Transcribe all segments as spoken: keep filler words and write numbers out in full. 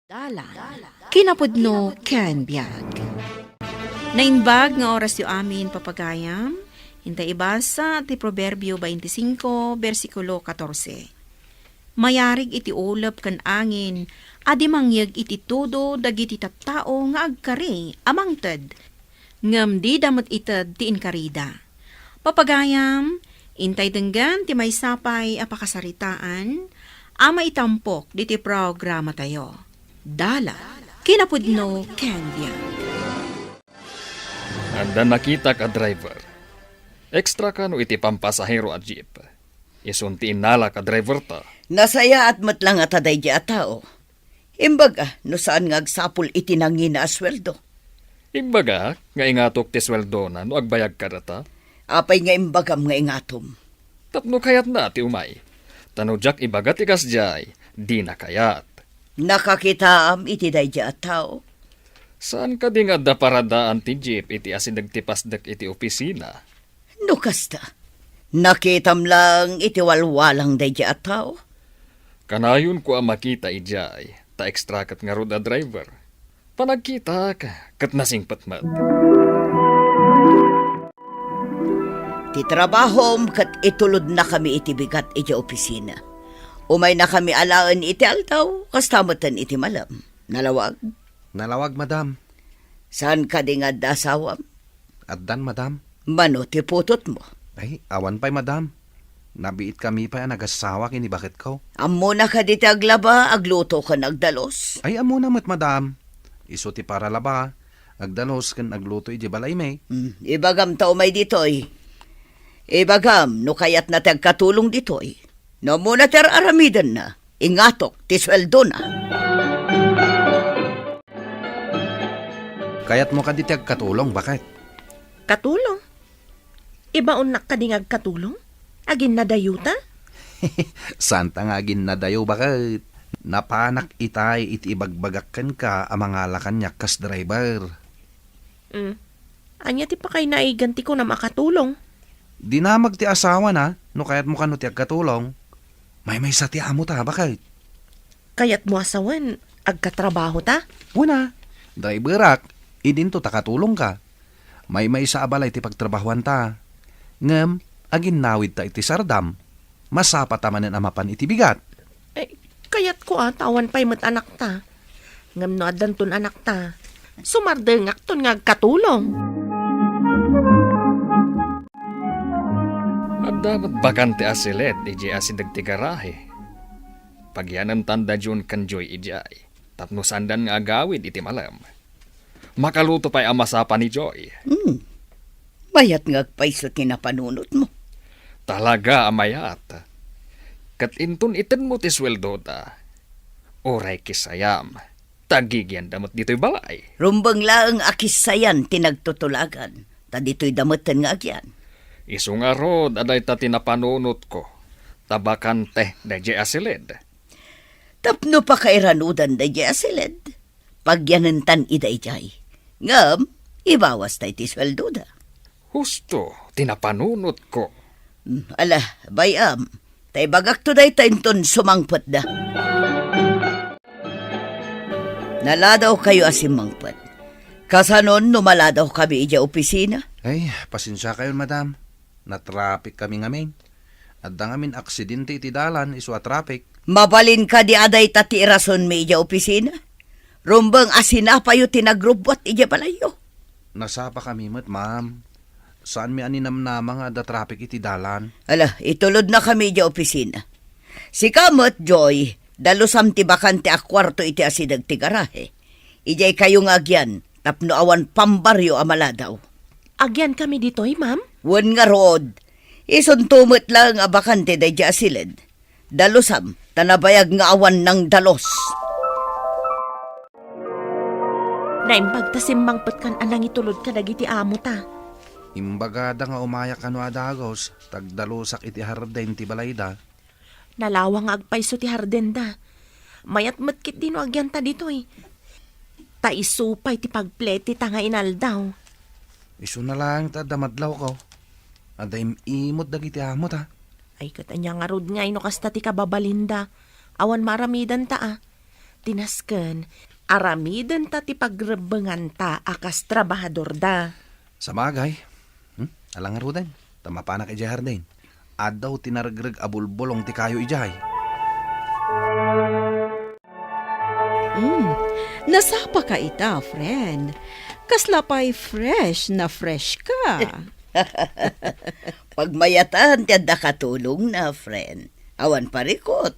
Dalan, kinapudno ken biag. Naimbag nga orasyo amin, papagayam. Inta ibasa ti Proverbio twenty-five, bersikulo katorse. Mayarig iti ulep ken angin a di mangyeg iti tudo dagiti tattao nga agkari a mangted, ngem dida met ited ti inkarida. Papagayam, intay denggen ti maysa pay a pakasaritaan a maitampok ditoy programatayo. Dalan, kinapudno ken biag. Adda nakitak a driver. Extra kano iti pampasahero a jeep. Isun ti innalak a driver ta. Nasayaat met la ngata daydi a tao. Imbaga, no saan nga agsapul iti nangina a sueldo. Imbagak nga ingatok ti sueldona no agbayag kadata. Apay nga imbagam nga ingatom? Tapno kayatna ti umay. Ta no diak ibaga ti kasdiay, dina kayat. Nakakitaam iti daydi a tao? Saan kadi nga adda paradaan ti jeep iti asideg ti pasdek iti opisina? No kasta, nakitam lang iti walwalang daydi a tao. Kanayonko a makita idiay, ta extra ket ngarud a driver. Panagkitak, ket nasingpet met. Ti trabahom ket itulodnakami iti bigat iti opisina. Umaynakami alaen iti aldaw, kasta metten iti malem. Nalawag? Nalawag, madam. Saan kadi nga adda asawam? Addan, madam. Mano ti putotmo? Ay, awan pay, madam. Nabiitkami pay a nagassawa ken ni baketko. Ammona kadi ti aglaba, agluto ken agdalus? Ay, ammona met, madam. Isu ti paralaba, agdalus ken agluto idiay balaymi. Hmm, ibagam ta umay ditoy. Ibagam no kayatna ti agkatulong ditoy. No ammona ti ar-aramidenna, ingatok ti sueldona. Kayatmo kadi ti agkatulong, baket? Katulong? Ibaonnak kadi nga agkatulong? Aginnadayota? Saanta nga aginnadayo, baket. Napanak itay iti ibagbagak kenka a mangala kaniak kas driver. Mm. Ania ti pakayna a igan ti kunam a katulong? Dinamag ti asawana, no kayatmo kano ti agkatulong. Maymaysa ti amota, baket. Kayatmo a sawen, agkatrabahota? Wen a, driverak, idinto ta katulongka. Maymaysa a balay ti pagtrabahoanta. Ngem, aginnawidta iti sardam, masapata manen a mapan iti bigat. Eh, kayatko a, ta awan pay met anakta. Ngem no addanton anakta, sumardengakton nga agkatulong. Adda met bakante a siled idiay asideg ti garahe. Pagyanentanda Jun ken Joy idiay tapno saandan nga agawid iti malem. Makaluto pay a masapa ni Joy. Hmm. Mayat nga agpayso ti napanunotmo. Talaga a mayat. Ket inton itedmo ti sueldoda, uray kissayam, ta agigianda met ditoy balay. Rumbeng laeng a kissayan ti nagtutulagan, ta ditoyda metten nga agian. Isu ngarud a dayta ti napanunotko, ta bakante daydiay a siled. Tapno pakairanudan daydiay a siled, pagyanentan ida idiay. Ngem, ibawasta iti sueldoda. Husto ti napanunotko. Hmm, ala, bay-am. Ta ibagakto dayta inton sumangpetda. Naladawkayo a simmangpet. Kasanon no maladawkami idiay opisina? Ay, pasensiakayon, madam. Natraffic kami ngamin. Adda ngamin aksidente iti dalan, isu a traffic. Mabalin kadi a dayta ti irasonmi idiay opisina? Rumbeng a sinapayo ti nagrubbuat idiay balayyo. Nasapa kami met, ma'am. Saanmi a ninamnama nga adda traffic iti dalan. Ala, itulodnakami idiay opisina. Sika met, Joy, dalusam ti bakante a kuarto iti asideg ti garahe. Idiay kayo nga agian, tapno awan pambaryo a maladaw. Agiankami ditoy, ma'am? Wen ngarud, isunto met laeng a bakante daydiay a siled. Dalusam, ta nabayag nga awan nangdalus. Naimbag ta simmangpetkan a nangitulod kadagiti amota. Imbagada nga umayak kano a dagus, ta agdalusak iti hardin ti balayda. Nalawang nga agpayso ti hardinda. Mayat met ketdi no agianta ditoy. Ta isu pay ti pagpletita nga inaldaw. Isuna laeng ta adda madlawko. Adda im-imot dagiti amota. Ay, ket ania ngarud ngay no kasta ti kababalinda? Awan maaramidanta a. Ti nasken, aramidenta ti pagrebbenganta a kas trabahadorda. Sabagay. Hmm? Ala ngaruden, ta mapanak idiay hardin. Addaw ti naregreg a bulbulong ti kayo idiay. Hmm, nasapaka ita, friend. Kasla pay fresh na fresh ka. Pagmayatan ti adda katulongna, friend. Awan parikot.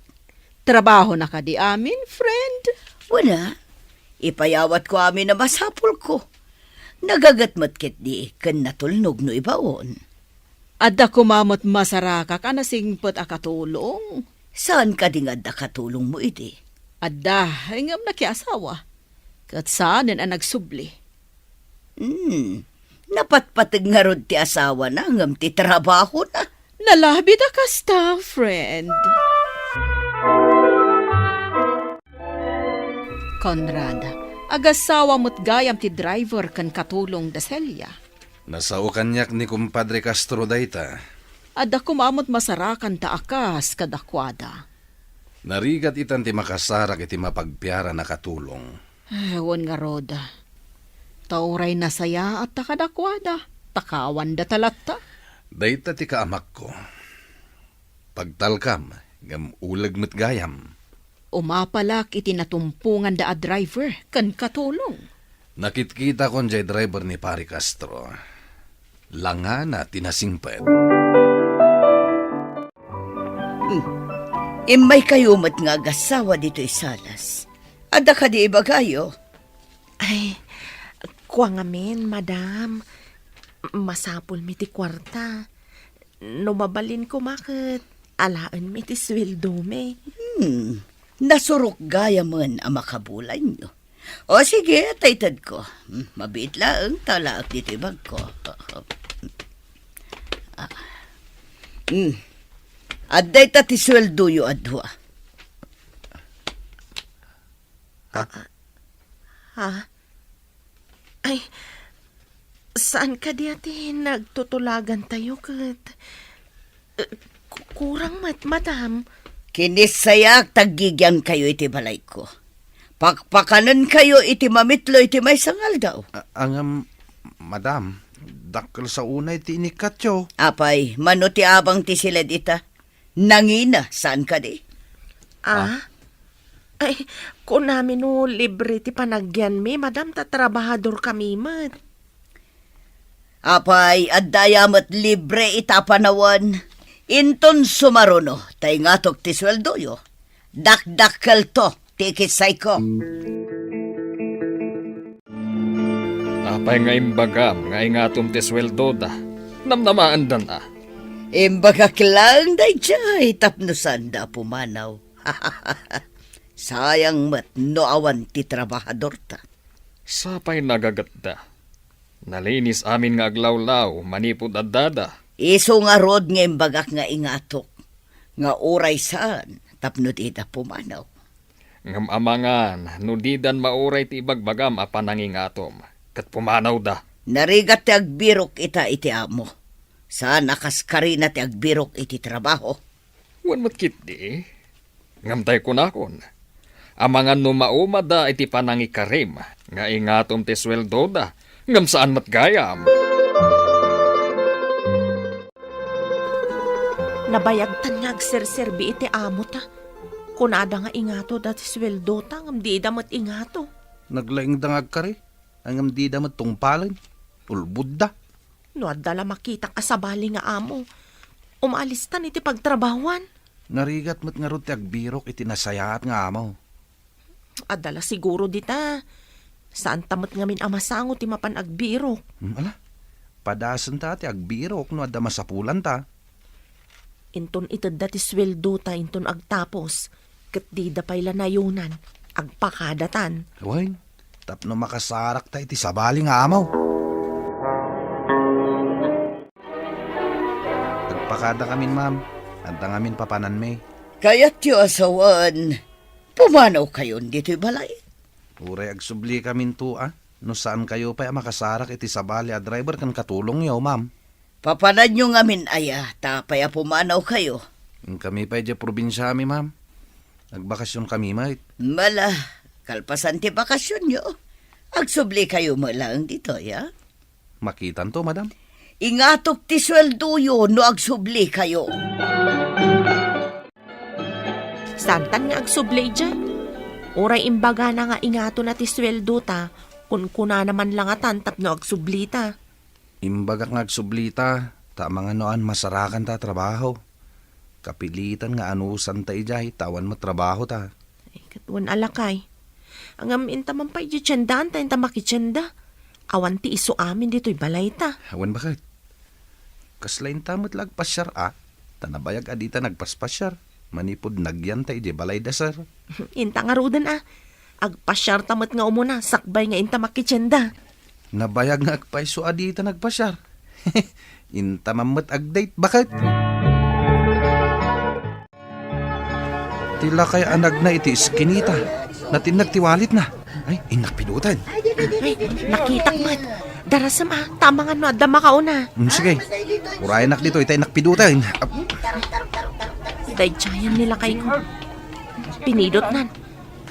Trabahona kadi amin, friend? Wen a, ipayawatko amin a masapulko. Nagaget met ketdi ken natulnog no ibaon. Adda koma met masarakak a nasingpet a katulong. Saan kadi nga adda katulongmo idi? Adda, ngem nakiasawa. Ket saanen a nagsubli. Hmm. Napatpateg ngarud ti asawana ngem ti trabahona. Nalabit a kasta, friend. Conrad, agassawa met gayam ti driver ken katulong da Celia. Nasao kaniak ni Kumpadre Castro dayta. Adda koma met masarakanta a kas kadakuada. Narigat itan ti makasarak iti mapagpiaran a katulong. Eh, wen ngarud. Ta uray nasayaatta kadakuada, ta kawanda ta latta. Dayta ti kaamakko. Pagtalkam, ngem uleg met gayam. Umapalak iti natumponganda a driver ken katulong. Nakitkitakon jay driver ni Pari Castro. Langana ti nasingpet. Hmm. Immaykayo met nga agassawa ditoy salas. Adda kadi ibagayo? Ay, kua ngamin, madam. Masapulmi ti kuarta. No mabalin koma ket alaenmi ti sueldomi. Hmm. Nasurok gayamen a makabulayyo. O sige, ta itedko. Hmm, mabiit laeng ta alaek ditoy bagko. Ah. Hmm. Adda ita ti sueldoyo a dua. Ha? Ah, ha? Ay, saan kadi a ti nagtutulagantayo ket, eh, ku-, kurang met, madam. Kinissayak ta aggigiankayo iti balayko. Pakpakanenkayo iti mamitlo iti maysa nga aldaw. A-, ngem, madam, dakkel sa unay ti inikkatyo. Apay, mano ti abang ti siled ita? Nangina, saan kadi? Ah? Ah? Ay, kunami no libre ti panagyanmi, madam, ta trabahadorkami met. Apay, adda aya met libre ita a panawen? Inton sumaruno, ta ingatok ti sueldoyo. Dakdakkelto ti ikissayko. Apay nga imbagam nga ingatom ti sueldoda? Namnamaendan a. Imbagak laeng daydiay tapno saanda a pumanaw. Sayang met no awan ti trabahadorta. Sapay nagagetda. Nalinis amin nga aglawlaw manipud addada. Isu ngarud nga imbagak nga ingatok, nga uray saan tapno dida pumanaw. Ngem amangan no didan mauray ti ibagbagam a panangingatom, ket pumanawda. Narigat ti agbirok ita iti amo. Saan a kas karina ti agbirok iti trabaho. Wen met ketdi, ngem tay kunakon, amangan no maumada iti panangikarim nga ingatom ti sueldoda, ngem saan met gayam. Nabayagtan nga agserserbi iti amota. Kunada nga ingato da ti sueldota, ngem dida met ingato. Naglaingda nga agkari, ngem dida met tungpalen. Ulbodda. No adda la makitak a sabali nga amo, umalistan iti pagtrabahuan. Narigat met ngarud ti agbirok iti nasayaat nga amo. Adda la siguro dita. Saanta met ngamin a masango ti mapan agbirok. Hmm, ala. Padasenta ti agbirok no adda masapulanta. Inton itedda ti sueldota inton agtapos, ket dida pay la nayonan, agpakadatan. Wen, tapno makasarakta iti sabali nga amo. Agpakadakamin, ma'am. Adda ngamin papananmi. Kayatyo a sawen, pumanawkayon ditoy balay? Uray agsublikaminto a, no saankayo pay a makasarak iti sabali a driver ken katulongyo, ma'am. Papananyo ngamin aya, ta apay a pumanawkayo? Inkami pay idiay probinsiami, ma'am. Nagbakasion kami met. Mala, kalpasan ti bakasionyo, agsubli kayo met laeng ditoy, a? Makitanto, madam. Ingatok ti sueldoyo no agsubli kayo. Santan nga agsubli idiay. Uray imbagana nga ingatona ti sueldo ta, kunkunana man la ngatan tapno agsublita. Imbagak nga agsublita, ta amangan no an masarakanta a trabaho. Kapilitan nga anusanta idiay, ta awan met trabaho ta. Ay, ket wen a lakay. Ngem inta man pay idiay tiendaan ta inta makitienda. Awan ti isu amin ditoy balay ta. Wen baket. Kasla inta met la agpasiar a, ta nabayag a dita nagpaspasiar. Manipud nagyan ta idiay balay da, sir. Inta ngaruden a. Agpasiar ta met nga umuna, sakbay nga inta makitienda. Nabayag nga agpayso a dita nagpasiar. Inta man met agdate, baket. Ti lakay a nagna iti iskinita. Natinnag ti walitna. Ay, innak piduten. Ay, nakitak met. Darasem a, ta amangan no adda makauna. Mm, sige. Urayenak ditoy, ta innak piduten. Ap- Daydiayen ni lakayko. Pinidotnan.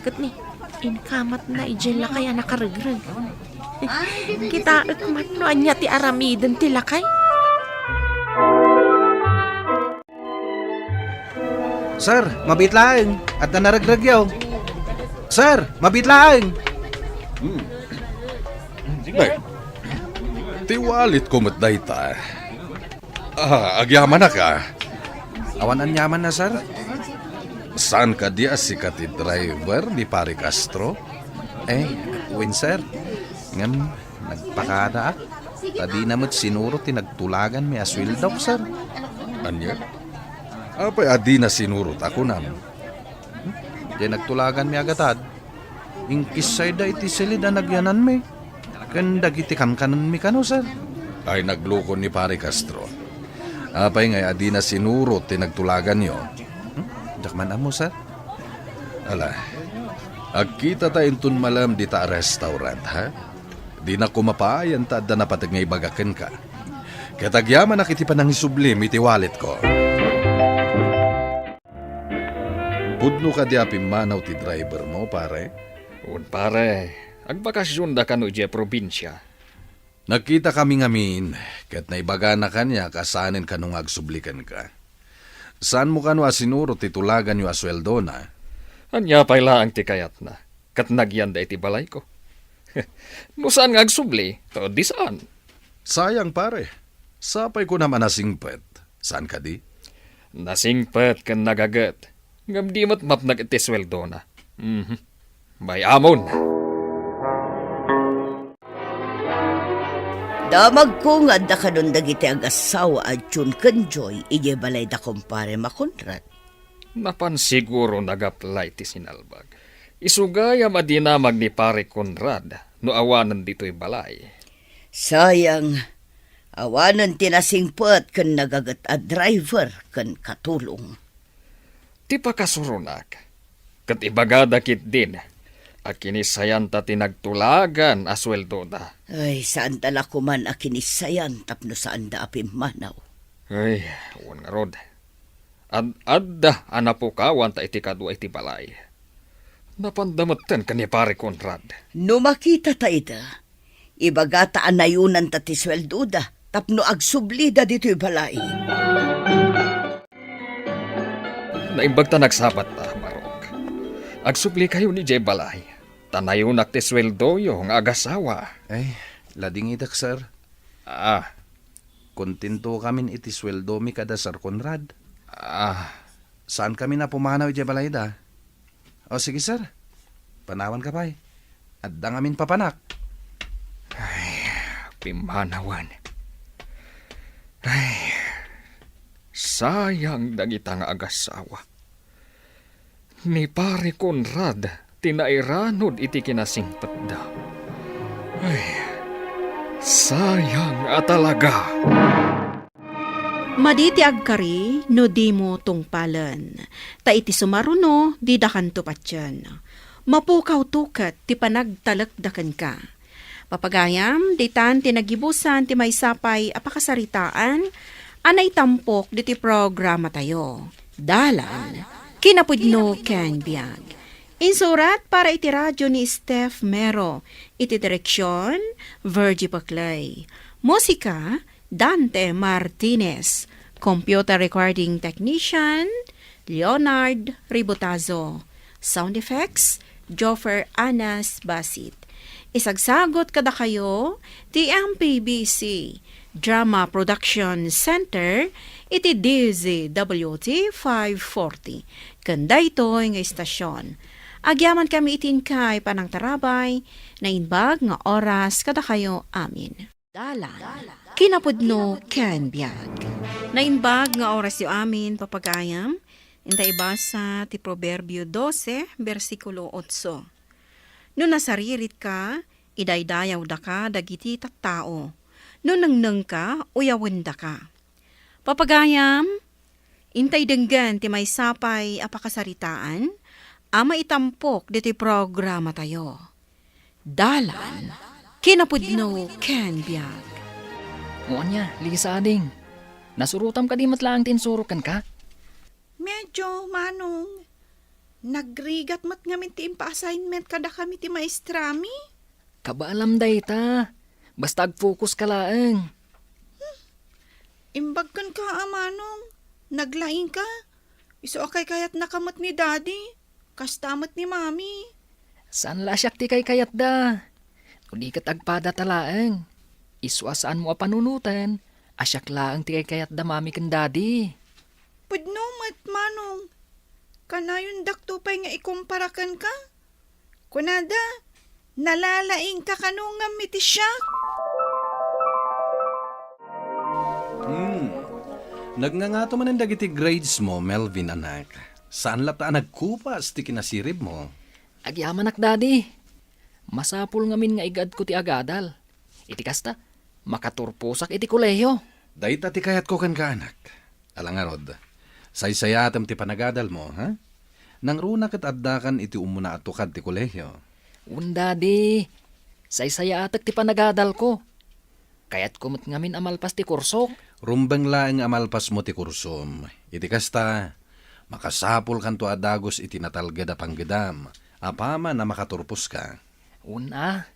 Ket ni, inkamatna idiay lakay a nakaregreg. Kitaek met no ania ti aramiden ti lakay. Sir, mabiit laeng. Adda naregregyo. Sir, mabiit laeng. Hmm. Ay, ti walitko met dayta. Ah, agyamanak a. Awan aniamanna, sir? Saan kadi a sika ti driver ni Pare Castro? Eh, wen, sir. Ngem, nagpakadaak. Ta dina met sinurot ti nagtulaganmi a sueldok, sir. Ania? Apay a dina sinurot a kunam? Diay nagtulaganmi a gatad, inkissayda iti silid a nagyananmi ken dagiti kankanenmi kano, sir. Ay, naglukon ni Pare Castro. Apay ngay a dina sinurot ti nagtulaganyo? Hmm? Diak man ammo, sir. Ala, agkitata inton malem dita a restaurant, ha? Dinak mapaayan ta adda napateg nga ibaga kenka. Ket agyamanak iti panangisublim iti walitko. Pudno kadi a pimmanaw ti drivermo, pare? Wen, pare. Agbakasionda kano idiay probinsia. Nagkitakami ngamin, ket naibagana kaniak a saanen kano nga agsubli kenka. Saanmo kano a sinurot ti tulaganyo a sueldona? Ania pay laeng ti kayatna, ket nagyanda iti balayko. No saan nga agsubli, ta di saan. Sayang, pare. Sapay kunam a nasingpet. Saan kadi? Nasingpet ken nagaget. Ngem di met mapnek iti sueldona. Mhm. Bay-amon. Damagko nga adda kadon dagiti agassawa a Jun ken Joy idiay balayda, kumpare Makonrad. Napan siguro nagaplay ti sinalbag. Isu gayam a dinamag ni Pare Conrad no awanen ditoy balay. Sayang, awanen ti nasingpet ken nagaget a driver ken katulong. Ti pakasuronak, ket ibagada ketdin a kinissayanta ti nagtulagan a sueldoda. Ay, saanta la koman a kinissayan tapno saanda a pimmanaw. Ay, wen ngarud. Ad-adda a napukawanta iti kadua iti balay. Napanda metten ken ni Pare Conrad. No makitata ida, ibagata a nayonanta ti sueldoda tapno agsublida ditoy balay. Naimbag ta nagsabatta, Barok. Agsublikayon idiay balay, ta nayonak ti sueldoyo nga agasawa. Ay, ladingidak, sir. Ah. Kontento kamin iti sueldomi kada Sir Conrad. Ah. Saan kami a pumanaw idiay balayda? O, sige, sir. Panawanka pay. Adda ngamin papanak. Ay, pimmanawan. Ay, sayang dagita nga agasawa. Ni Pare Conrad ti nairanud iti kinasingpetda. Ay, sayang a talaga. Madi ti agkari no dimo tungpalen, ta iti sumaruno, didakanto patien. Mapukawto ket ti panagtalekda kenka. Papagayam, ditan ti nagibusan ti maysa pay a pakasaritaan a naitampok ditoy programatayo. Dalan Kinapudno ken biag. Insurat para iti radyo ni Steph Mero. Iti direksyon, Virgie Paclay. Musika, Dante Martinez. Computer recording technician, Leonard Ribotazo. Sound effects, Joffer Anas Basit. Isagsagot kadakayo ti M P B C Drama Production Center iti D Z W T five forty. Ken daytoy nga istasyon, agyaman kami iti inkay panangtarabay, naimbag nga oras kadakayo amin. Dalan, kinapudno ken biag. Naimbag nga orasyo amin, papagayam, inta ibasa ti Proverbio dose, bersikulo otso. No nasaririt ka, idaydayaw daka dagiti tattao. No nengneng ka, uyawen daka. Papagayam, intay denggen ti maysa pay a pakasaritaan a maitampok ditoy programatayo. Dalan, kinapudno ken biag. O ania, Lisa ading. Nasurotam kadi met laeng ti insurok kenka? Medyo, Manong. Nagrigat met ngamin ti impa-assignment kadakami ti maestrami. Kabaelam dayta. Basta agfocus ka laeng. Imbag kenka a, Manong. Naglaing ka. Isu a kaykayatnaka met ni Daddy. Kasta met ni Mami. Saan la a siak ti kaykayatda. No di ket agpadata laeng. Isu a saanmo a panunoten a siak laeng ti kaykayatda Mami ken Daddy. Pudno met, Manong. Kanayondakto pay nga ikumpara kenka? Kunada, nalalaingka kano ngem iti siak? Hmm. Nagngangato manen dagiti grades mo, Melvin, anak. Saan latta a nagkupas ti kinasirib mo. Agyamanak, Daddy. Masapul ngamin nga igaedko ti agadal. Iti kasta, makaturposak iti kolehiyo. Dayta ti kayatko kenka, anak. Ala ngarud, saysayaatem ti panagadalmo, ha? Nangruna ket addakan iti umuna a tukad ti kolehiyo. Wen, Daddy. Saysayaatek ti panagadalko. Kayatko met ngamin a malpas ti kursok. Rumbeng laeng a malpasmo ti kursom. Iti kasta, makasapulkanto a dagus iti natalged a panggedam, apaman a makaturposka. Wen a.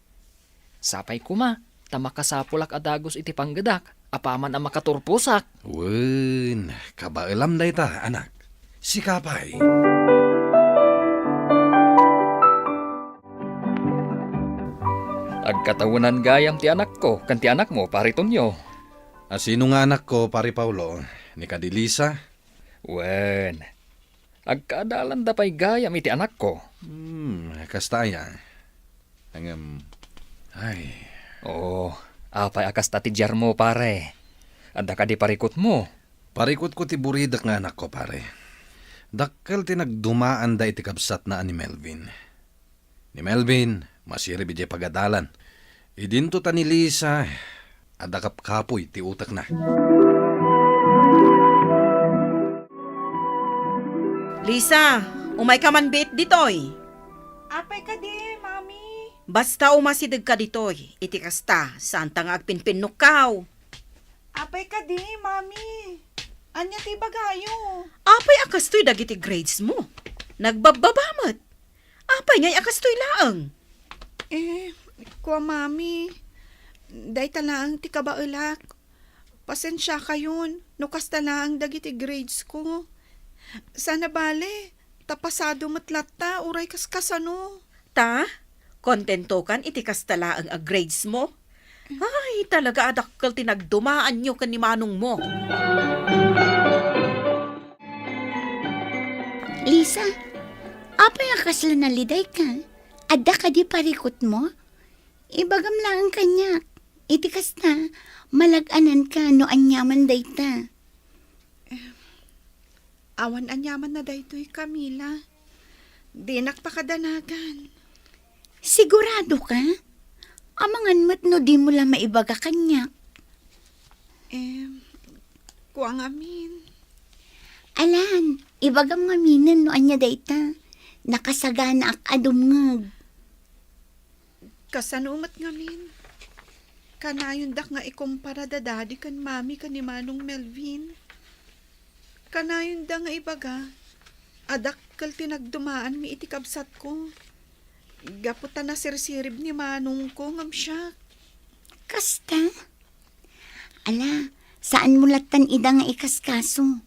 Sapay koma, ta makasapulak a dagus iti panggedak, apaman a makaturposak. Wen, kabaelam dayta, anak. Sika pay. Agkatawenan gayam ti anakko ken ti anakmo, Pari Tonyo. A, sino nga anakko, Pari Paulo? Ni kadi Lisa? Wen, agkaadalanda pay gayam iti anakko. Hmm, kasta aya. Ngem, ay. Oo, apay a kasta ti diarmo, pare? Adda kadi parikutmo? Parikutko ti buridek nga anakko, pare. Dakkel ti nagdumaanda iti kabsatna a ni Melvin. Ni Melvin, masirib idiay pagadalan. Idinto ta ni Lisa, adda kapkapoy ti utekna. Lisa, umayka man biit ditoy. Apay kadi, Mami? Basta umasidegka ditoy, iti kasta, saanta nga agpinpinnukkaw. Apay kadi, Mami? Ania ti ibagayo? Apay a kastoy dagiti grades mo? Nagbabbaba met. Apay ngay a kastoy laeng? Eh, kua, Mami, dayta laeng ti kabaelak. Pasensiakayon no kasta laeng dagiti grades ko. Sana bale, ta pasado met latta, uray kas-, kasano. Ta, kontentokan iti kasta laeng a grades mo? Ay, talaga a dakkel ti nagdumaanyo ken ni manongmo. Lisa, apay a kasla nalidayka? Adda kadi parikutmo? Ibagam laeng kaniak. Iti kasta, malag-ananka no aniaman dayta. Awan aniamanna daytoy, Camila. Dinak pakadanagan. Sigurado ka? Amangan met no dimo la maibaga kaniak. Em, kua ngamin. Alan, ibagam ngaminen no ania dayta. Nakasaganaak a dumngeg. Kasano met ngamin? Kanayondak nga ikumpara da Daddy ken Mami ken ni Manong Melvin. Kanayonda nga ibaga, Adakkel ti nagdumaanmi iti kabsatko. Gapu ta nasirsirib ni manongko ngem siak. Kasta? Ala, saanmo lattan ida nga ikaskaso.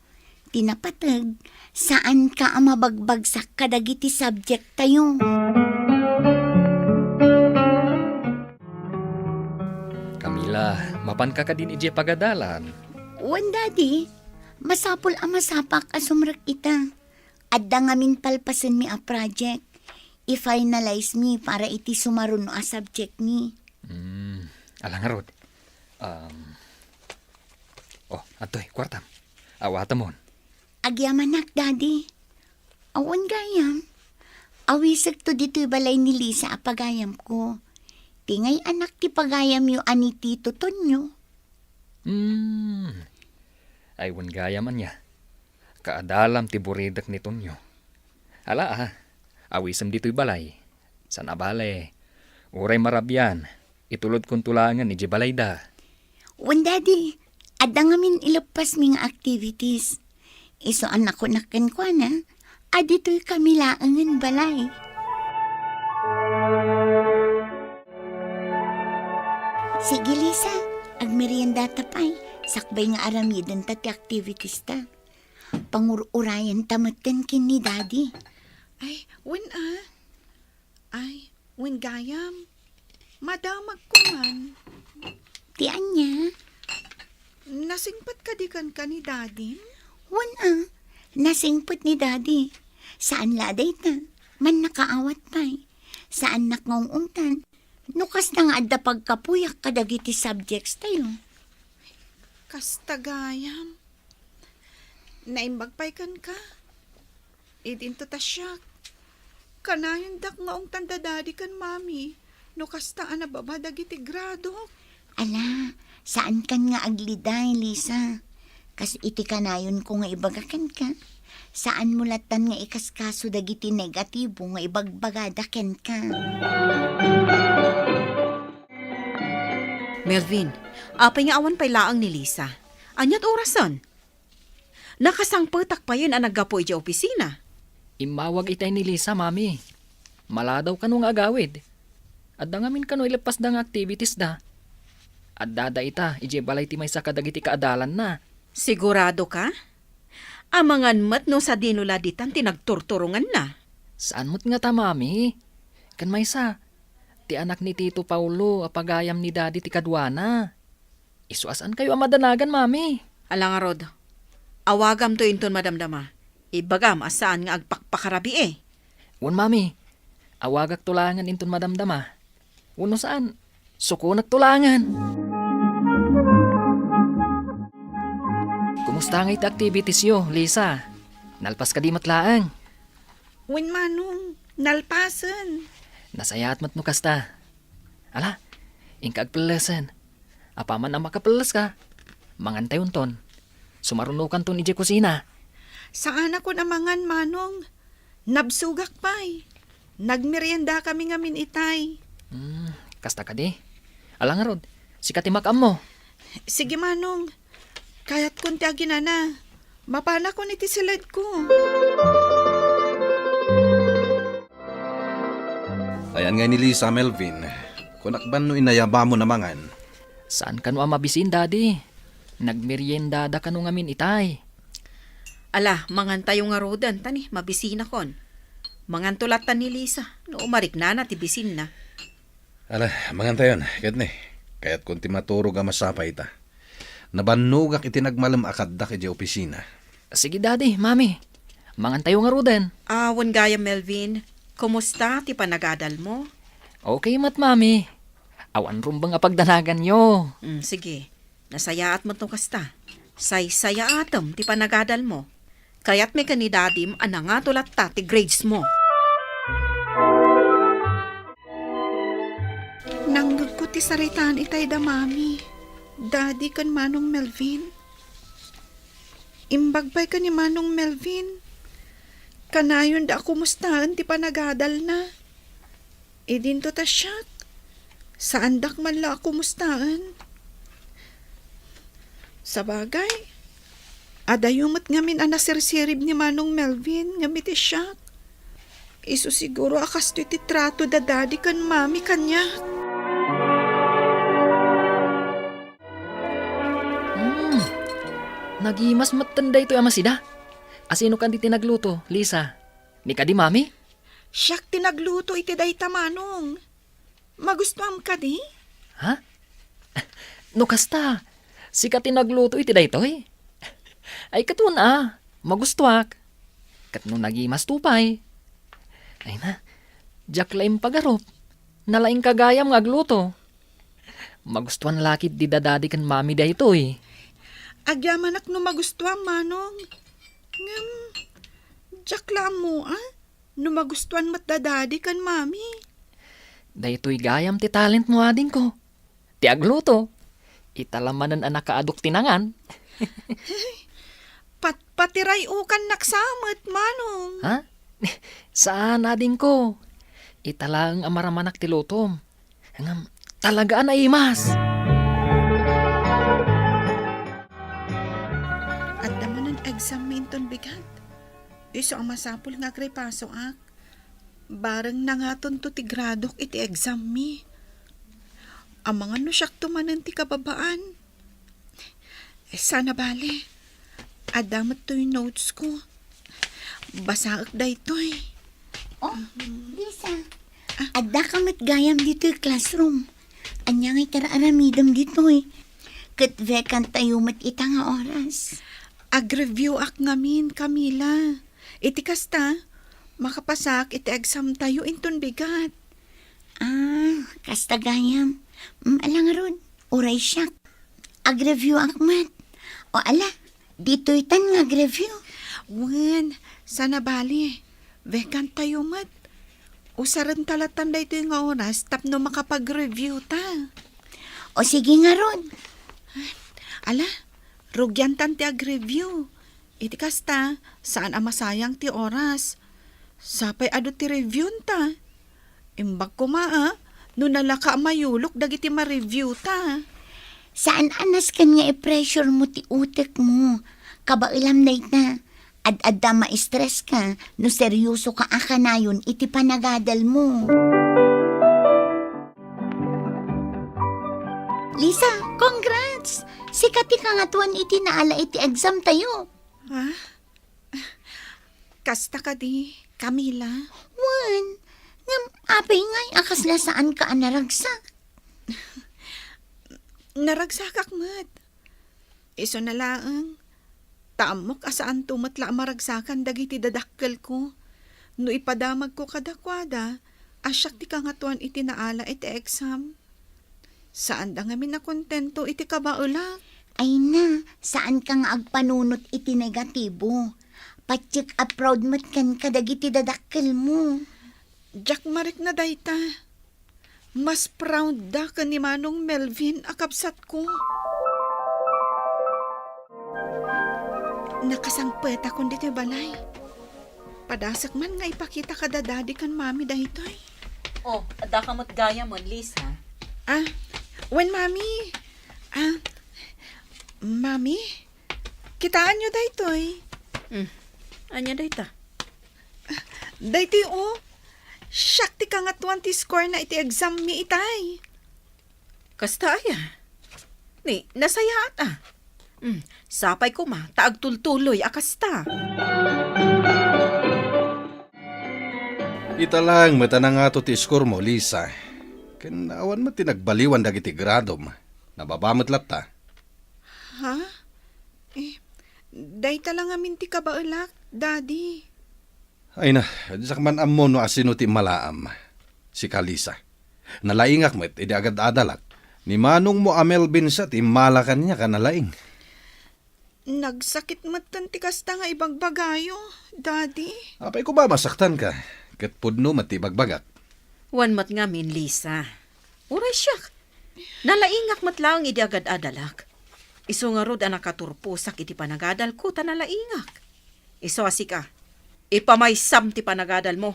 Ti napateg, saanka a mabagbagsak kadagiti subject tayo. Camila, mapanka kadin idiay pagadalan? Wen, Daddy. Masapul a masapak a sumrek ita. Adda ngamin palpasenmi a project. I-finalize mi para iti sumaruno a subject mi. Hmm, ala ngarud. Um, oh, adtoy, kuartam. Awatamon. Agyamanak, Daddy. Awan gayam. Awisekto ditoy balay ni Lisa a pagayamko. Ti ngay-anak ti pagayamyo a ni Tito Tonyo. Hmm. Ay, wen gayam ania. Kaadalam ti buridek ni Tonyo. Ala, ah, awisem ditoy balay. Saan a bale, uray marabian, itulodkonto laengen idiay balayda. Wen, Daddy, adda ngamin ileppasmi nga activities. Isu a nakunak kenkuana, a ditoy kami laengen balay. Sige, Lisa, agmeriendata pay, sakbay nga aramidenta ti activities ta. Pangur-urayenta metten ken ni Daddy. Ay, wen a. Ay, wen gayam. Madamagko man. Ti ania? Nasingpet kadi kenka ni Daddy? Wen a, nasingpet ni Daddy. Saan la a dayta, mannakaawat pay. Saannak nga ung-ungtan. No kasta nga adda pagkapuyak kadagiti subjects tayo. Kasta gayam. Naimbag pay kenka. Idinto ta siak. Kanayondak nga ungtan da Daddy ken Mami no kasta a nababa dagiti gradok. Ala, saankan nga agliday, Lisa. Kas iti kanayonko nga ibaga kenka, saanmo lattan nga ikaskaso dagiti negatibo nga ibagbagada kenka. Melvin, apay nga awan pay laeng ni Lisa? Aniat orasen? Nakasangpetak payen a naggapu idiay opisina. Immawag itay ni Lisa, Mami. Maladaw kano nga agawid. Adda ngamin kano ileppasda nga activities da. Addada ita idiay balay ti maysa kadagiti kaadalanna. Sigurado ka? Amangan met no sadino la ditan ti nagturturonganna. Saan met ngata, Mami? Ken maysa, ti anak ni Tito Paulo a pagayam ni Daddy ti kaduana. Isu a saankayo a madanagan, Mami. Ala ngarud, awagamto inton madamdama. Ibagam a saan nga agpakpakarabii. Wen, Mami. Awagakto laengen inton madamdama. Wenno saan, sukonekto laengen. Kumusta ngay ti activitiesyo, Lisa? Nalpas kadi met laeng? Wen, Manong, nalpasen. Nasayaat met no kasta. Ala, inka agpellesen. Apaman a makapelleska, mangantayonton. Sumarunokanton idiay kusina. Saanakon a mangan, Manong. Nabsogak pay. Nagmeriendakami ngamin itay. Hmm, kasta kadi? Ala ngarud, sika ti makaammo. Sige, Manong. Kayatkon ti aginana. Mapanakon iti siledko. Ayan nga ni Lisa, Melvin. Kunak ban no inayabamon a mangan. Saan kano a mabisin, Daddy? Nagmeriendada kano ngamin itay. Ala, mangantayo ngaruden, ta ni, mabisinakon. Manganto latta ni Lisa, no umariknana ti bisinna. Ala, mangantayon, ket ni, kayatkon ti maturog a masapay ta. Nabannogak iti nagmalem a kaddak idiay opisina. Sige, Daddy, Mami. Mangantayo ngaruden. Ah, wen gayam, Melvin, kumusta ti panagadalmo? Okay met, Mami. Awan rumbeng a pagdanaganyo. Mm, sige. Nasayaat met no kasta. Saysayaatem ti panagadalmo. Kayatmi ken ni Dadim a nangato latta ti gradesmo. Nangngegko ti saritaan itay da Mami, Daddy ken Manong Melvin. Imbag pay ken ni Manong Melvin, kanayonda a kumustaen ti panagadalna. Idinto ta siak, saandak man la a kumustaen. Sabagay, Adayo met ngamin a nasirsirib ni Manong Melvin ngem iti siak. Isu siguro a kastoy ti trato da Daddy ken Mami kaniak. Hmm. Nagimas metten daytoy a masida. Asino kadi ti nagluto, Lisa? Ni kadi Mami? Siak ti nagluto iti dayta, Manong. Magustuam kadi? Ha? No kasta, sika ti nagluto iti daytoy? Ay, ket wen a, magustuak. Ket no nagimas to pay. Ay na, diak la impagarup. Nalaingka gayam nga agluto. Magustuan la ketdi da Daddy ken Mami daytoy. Agyamanak no magustuam, Manong. Ngem, diak la ammo, a? No magustuan met da Daddy ken Mami. Daytoy gayam ti talentmo, adingko. Ti agluto. Ita la manen a nakaadok ti nangan. Pat-, patiray-okannak sa met, Manong. Ha? Saan, adingko. Ita laeng a maramanak ti lutom. Ngem, talaga a naimas. Adda manen exam mi inton bigat. Isu a masapul nga agripasoak. Bareng nangatonto ti gradok iti exam mi. Amangan no siakto manen ti kababaan. Sana bale, adda met toy notes ko. Basaek daytoy. Oh, Lisa, adda ka met gayam ditoy classroom. Ania ngay ti ar-aramidem ditoy? Ket vacant tayo met ita nga oras. Ag-review ak ngamin, Camila. Iti kasta, makapasak iti exam tayo inton bigat. Ah, kasta gayam. Mm, ala ngarud, uray siak. Ag-review ak met. O ala, ditoy tan nga ag-review. Wen, sana bali. Vacant tayo met. Usaren ta latan daytoy nga oras tapno makapag-review ta. O sige ngarud. Ala, rugian tan ti ag-review. Iti kasta, saan a masayang ti oras. Sapay adu ti review ta. Imbag koma a, no nalaka a mayulok dagiti ma-review ta. Saan a nasken nga i-pressure mo ti utek mo. Kabaelam dayta. Ad-adda ma-stress ka no seryoso ka a kanayon iti panagadal mo. Lisa, congrats! Sika ti kangatoan iti naala iti exam tayo. Ha? Kasta kadi, Camila? Wen, ngem apay ngay a kasla saan ka a naragsak? Naragsakak met. Isuna laeng, ta ammok a saanto met la a maragsakan dagiti dadakkelko no ipadamagko kadakuada a siak ti kangatoan iti naala iti exam. Saanda ngamin a kontento iti kabaelak. Ay na, saanka nga agpanunot iti negatibo. Patiek a proud met kenka dagiti dadakkelmo. Diak marikna dayta. Mas proud da ken ni Manong Melvin a kabsatko. Nakasangpetakon ditoy balay. Padasek man nga ipakita kada Daddy ken Mami daytoy. Oh, adda ka met gayam, Lisa. Ah, wen, Mami. Ah, Mami, kitaenyo daytoy. Hmm. Ania dayta? Daytoy, oh. Siak ti kangatoan ti score na iti exam mi itay. Kasta aya? Ni, nasayaat a. Hmm, sapay koma ta agtultuloy a kasta. Ita laeng met a nangato ti score mo, Lisa. Ken awan met ti nagbaliwan dagiti gradom. Nababa met latta. Ha? Eh, dayta la ngamin ti kabaelak, Daddy. Ay na, diak man ammo no asino ti immalaam. Sika, Lisa. Nalaingak met idi agad-adalak. Ni manongmo a Melvin sa ti immala kaniak a nalaing. Nagsakit metten ti kasta nga ibagbagayo, Daddy. Apay ko ba masaktan ka? Ket pudno met ti ibagbagak. Wen met ngamin, Lisa. Uray siak. Nalaingak met laeng idi agad-adalak. Isu ngarud a nakaturposak iti panagadalko ta nalaingak. Isu a sika, ipamaysam ti panagadalmo.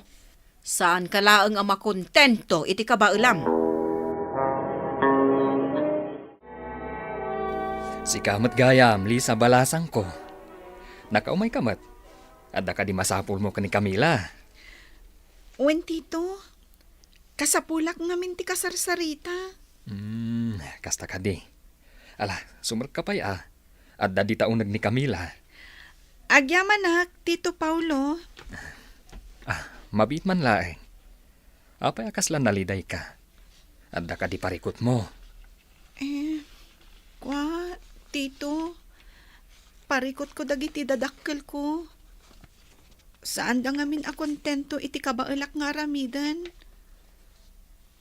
Saanka laeng a makontento iti kabaelam. Sika met gayam, Lisa, balasangko. Nakaumayka met. Adda kadi masapulmo ken ni Camila? Wen, Tito. Kasapulak ngamin ti kasarsarita. Hmm, kasta kadi. Ala, sumrekka pay a. Adda dita uneg ni Camila. Agyamanak, Tito Paulo. Ah, mabiit man laeng. Apay a kasla nalidayka? Adda kadi parikutmo? Eh, kua, Tito, parikutko dagiti dadakkelko. Saanda ngamin a kontento iti kabaelak nga aramiden.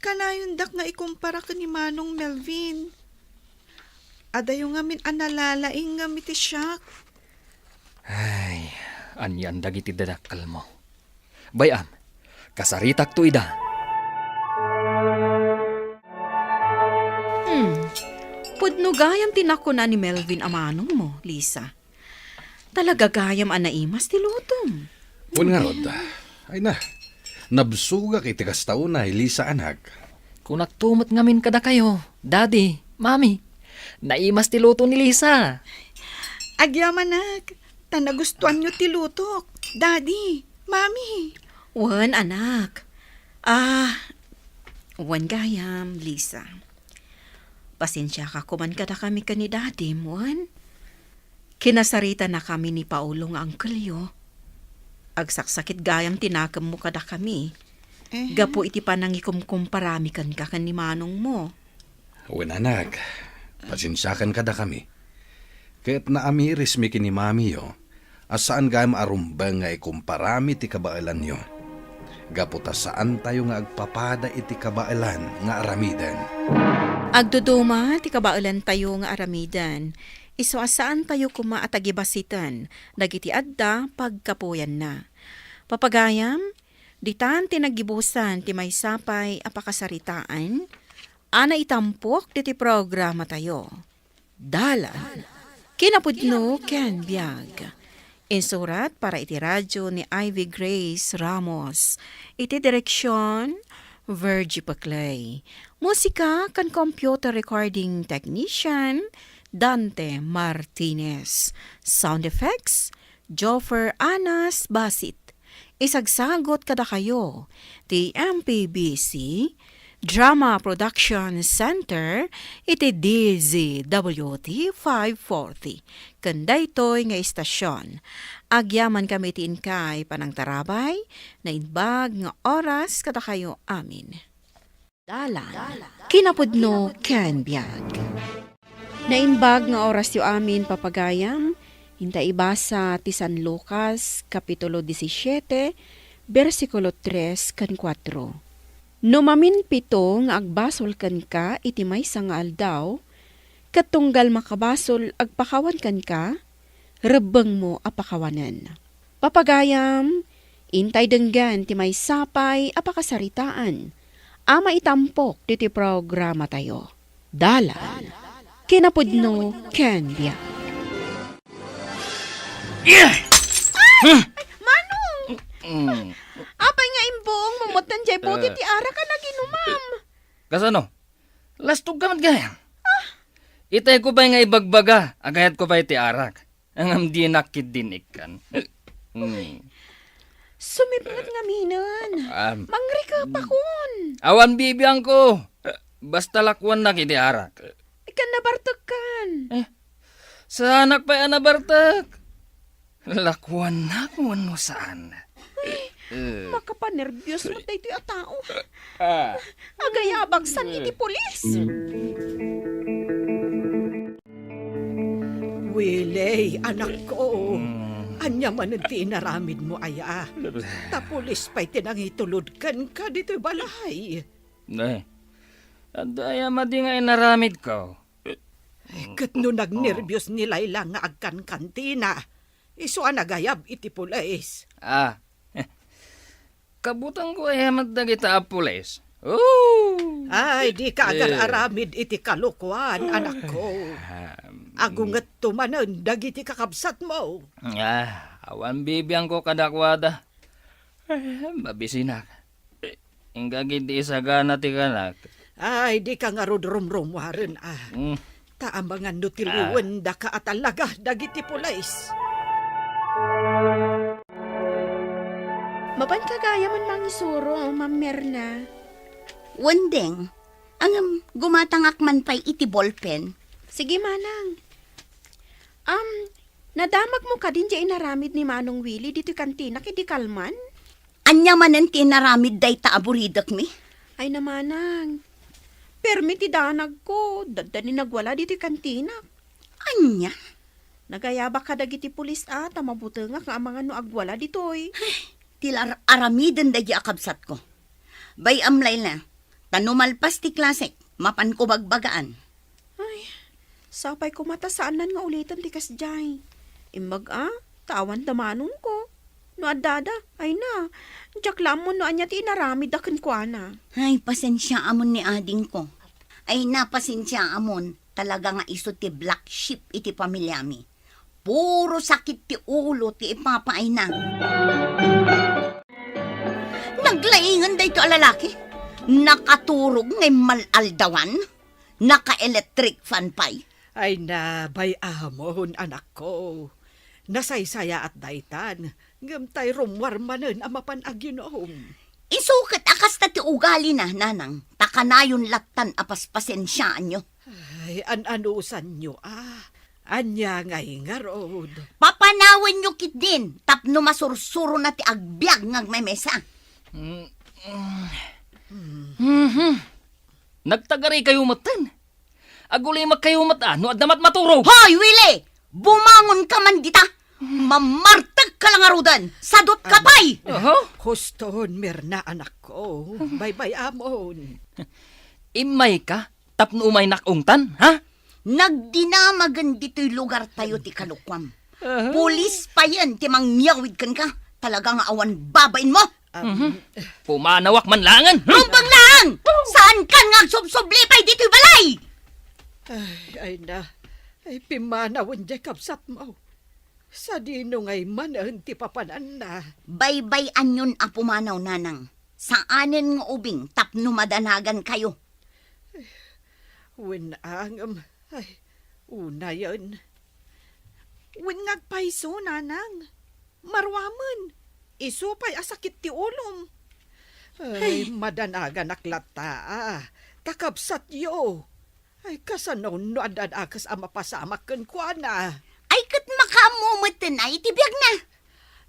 Kanayondak nga ikumpara ken ni Manong Melvin. Adayo ngamin a nalalaing ngem iti siak. Ay, anian dagiti dadakkelmo. Bay-am, kasaritakto ida. Hmm. Pudno gayam ti nakuna ni Melvin a manongmo, Lisa. Talaga gayam a naimas ti lutom. Wen ngarud. Ay na, nabsogak iti kasta unay, Lisa, anak. Kunakto met ngamin kadakayo, Daddy, Mami. Naimas ti luto ni Lisa. Agyamanak, ta nagustuanyo ti lutok, Daddy, Mami. Wen, anak. Ah, wen gayam, Lisa. Pasensiaka koman kadakami ken ni Dadim, wen? Kinasaritanakami ni Paolo nga angkelyo. Agsaksakit gayam ti nakemmo kadakami. Eh? Gapu iti panangikumkumparami kenka ken ni manongmo. Wen, anak, pasensiakan kadakami. Ket naamirismi ken ni mamiyo a saan gayam a rumbeng nga ikumparami ti kabaelanyo. Gapu ta saantayo nga agpapada iti kabaelan nga aramiden. Agduduma ti kabaelantayo nga aramiden, isu a saantayo koma a tagibasiten dagiti adda pagkapuyanna. Papagayam, ditan ti naggibusan ti maysa pay a pakasaritaan a naitampok diti programatayo. Dalan, kinapudno ken biag. Insurat para iti radio ni Ivy Grace Ramos. Iti direksyon, Virgie Paclay. Musika ken computer recording technician, Dante Martinez. Sound effects, Joffer Anas Basit. Isagsagot kadakayo ti M P B C Drama Production Center iti D Z W T five forty. Ken daytoy nga istasyon, agyamankami iti inkay panangtarabay, naimbag nga oras kadakayo amin. Dalan, kinapudno ken biag. Naimbag nga orasyo amin, papagayam, inta ibasa ti San Lucas, Kapitulo disisiete, bersikulo tres ken kuatro. No maminpito nga agbasol kenka iti maysa nga aldaw, ket tunggal makabasol agpakawan kenka, rebbengmo a pakawanen. Papagayam, intay denggen ti maysa pay a pakasaritaan a maitampok ditoy programatayo. Dalan, kinapudno ken biag. Manong! Mm. Apay nga imbuong mo met diay bote Eh. ti arak a naginumam? Kasano? Lastogka met gayam. Itayko pay nga ibagbaga, agayatko pay ti arak. Ngem dinak ketdin ikkan. Hmm. Sumipnget ngaminen. Am. Mangrikepakon. Awan bibiangko. Basta lakuannak iti arak. Ikkan nabartekkan. Eh, saanak pay a nabartek. Lakuannak wenno saan? Ay, Eh. makapanerbios met daytoy a tao. Ah. Agayabak san iti pulis. Willy, anakko. Mm. Ania manen ti inaramidmo aya? Ta pulis pay ti nangitulod kenka ditoy balay. Eh, adda aya madi nga inaramidko? Eh, ket no nagnerbios ni Laila nga agkankantina, isu a nagayab iti pulis. Ah. Kabutengko aya met dagita a pulis? Oh! Ay, dika Eh. agar-aramid iti kalokoan, anakko. Ah, Agungetto manen dagiti kakabsatmo. Ah, awan bibiangko kadakuada. Eh, mabisinak. Inka ketdi isagana ti kanak. Ay, dika ngarud rumrumuaren, ah. Mm. Ta amangan no ti Ah. liwendaka a talaga dagiti pulis. Mapanka gayam mangisuro, Ma'am Mirna. Wen, Deng, ngem gumatangak man pay iti ballpen. Sige, manang. Am, nadamagmo kadi diay inaramid ni Manong Willie ditoy kantinak idi kalman? Ania manen ti inaramid dayta a buridekmi? Ay, manang. Permi ti danagko, dadda ni nagwala ditoy kantinak. Ania? Nagayabak kadagiti pulis a ta mabutengak nga amangan no agwala ditoy. Ti lar-, aramiden daydi a kabsatko. Bay-am, Laila, ta no malpas ti klasek, mapanko bagbagaan. Ay, sapay koma ta saanan nga uliten ti kasdiay. Imbag a, ta awan da manongko. No addada, ay na, diak la ammo no ania ti inaramidda kenkuana. Ay, pasensiaamon ni adingko. Ay na, pasensiaamon. Talaga nga isu ti black sheep iti pamiliami. Puro sakit ti ulo ti ipapaayna. Naglaingen daytoy a lalaki. Nakaturog nga immal-aldawan. Naka-electric fan pay. Ay na, bay-amon, anakko. Nasaysayaat daytan, ngem tay rummuar manen a mapan aginom. Isu ket a kasta ti ugalina, nanang, ta kanayon lattan a paspasensiaanyo. Ay, an-anusanyo, a. Ania ngay ngarud? Papanawenyo ketdin tapno masursurona ti agbiag nga agmemesa. Mm, mm. Mhm. Nagtagarikayo metten. Agulimakkayo met a no adda matmaturog. Hoy, Willie! Bumangonka man dita! Mamartegka la ngaruden! Sadutka pay! Aha. Huston, Mirna, anakko. Baybay-amon. Immayka tapno umaynak ungtan, ha? Nagdinamagen ditoy lugartayo ti kalokuam. Aha. Pulis payen ti mangngiyawid kenka. Talaga nga awan babainmo. Am, Mhm. Pumanawak man laengen. Rumbeng laeng! Saankan nga agsubsubli pay ditoy balay! Ay, ay na. Ay, pimmanawen diay kabsatmo. Sadino ngay manen ti papananna? Baybay-anyon a pumanaw, nanang. Saanen nga ubing tapno madanagankayo. Wen, angem, ay, unayen. Wen nga agpayso, nanang. Maruamen, isu pay a sakit ti ulom. Ay, ay, madanaganak latta, a, ta kabsatyo. Ay, kasano no ad-adakes a mapasamak kenkuana? Ay, ket makaammo metten a iti biagna.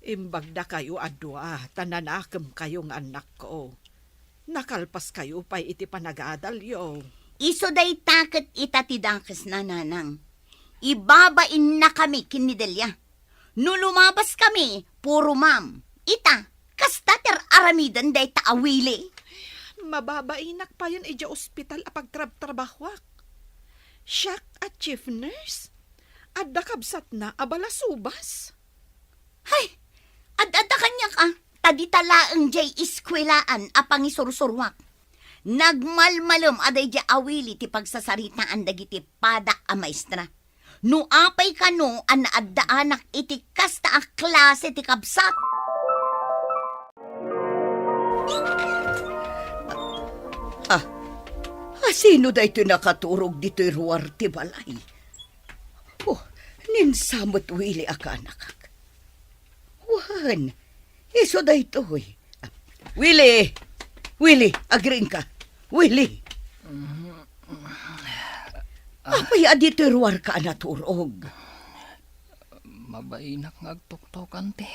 Imbag dakayo a dua, ta nanakemkayo nga annakko. Nakalpaskayo pay iti panagadalyo. Isu dayta ket ita ti dakesna, nanang. Ibabainnakami ken ni Delia. No lumabaskami, puro ma'am. Ita, kasta ti ar-aramiden dayta a Willie. Mababainak payen idiay ospital a pagtrabtrabahoak. Siak a chief nurse? Adda kabsatna a balasubas? Hay! Ad-adda kaniak a, ta dita laeng diay eskuelaan a pangisursuruak. Nagmalmalem a daydiay a Willie ti pagsasaritaan dagiti padak a maestra. No apay kano a naaddaanak iti kasta a klase ti kabsat? Ah, a, sino daytoy nakaturog ditoy ruar ti balay? Oh, ni sa met Willie a kaanakak. Wen, isu daytoy. Willie! Willie, agriingka. Willie! Apay a ditoy ruarka a naturog? Mabainak nga agtuktok, anti.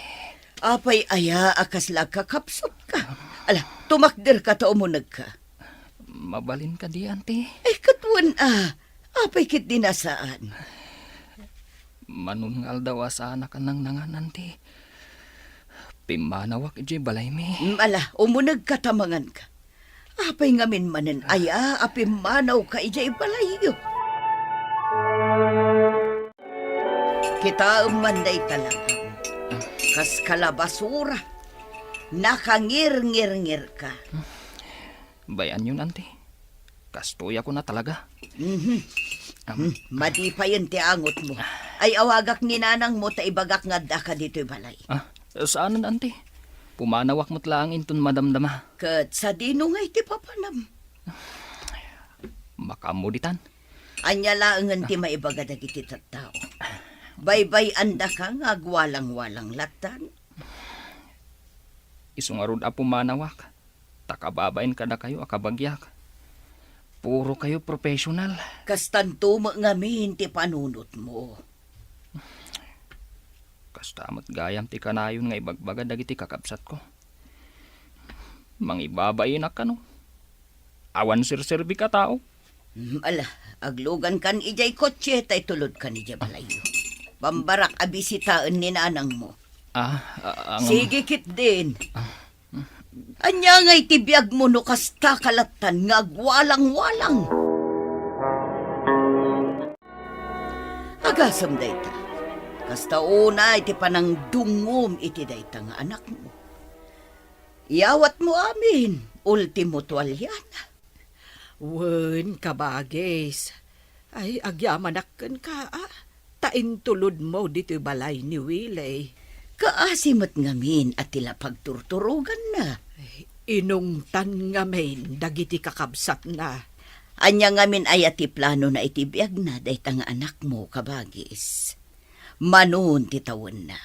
Apay aya a kasla agkakapsutka? Ala, tumakderka ta umunegka. Mabalin kadi, anti? Ay, ket wen a. Apay ketdi a saan? Manon nga aldaw a saanak a nangnangan, anti. Pimmanawak idiay balaymi. Mm, ala, umunegka ta manganka. Apay ngamin manen aya a pimmanawka idiay balayyo? Kitaem man dayta langam. Kas kalabasura. Nakangirngirngirka. Bay-anyon, anti. Kastoy a kuna talaga. Mhm. Am. Hmm, madi payen ti angotmo. Ay, awagak ni nanangmo ta ibagak nga addaka ditoy balay. Ah, saanen, anti. Pumanawak met laeng inton madamdama. Ket sadino ngay ti papanam? Makaammo ditan. Ania laengen ti maibaga dagiti tattao? Baybay-andaka nga agwalangwalang lattan? Isu ngarud a pumanawak, ta kababain kadakayo a kabagiak. Puro kayo professional. Kastanto met ngamin ti panunotmo. Kasta met gayam ti kanayon nga ibagbaga dagiti kakabsatko. Mangibabainak kano. Awan serserbik a tao. Hmm, ala, aglugankan idiay kotse ta itulodkan idiay balayyo. Bambarak a bisitaen ni nanangmo. Ah, ah, ang... Sige ketdin. Ah. Ania ngay ti biagmo no kasta ka lattan nga agwalang-walang? Agasem dayta. Kasta unay ti panangdungngom iti dayta nga anakmo. Iyawatmo amin, ultimo tualiana. Wen, kabagis. Ay, agyamanak kenka, a, ta intulodmo ditoy balay ni Willie. Kaasi met ngamin a ti la pagturturoganna. Ay, inungtan ngamin dagiti kakabsatna. Ania ngamin aya ti planona iti biagna dayta nga anakmo, kabagis? Manon ti tawenna,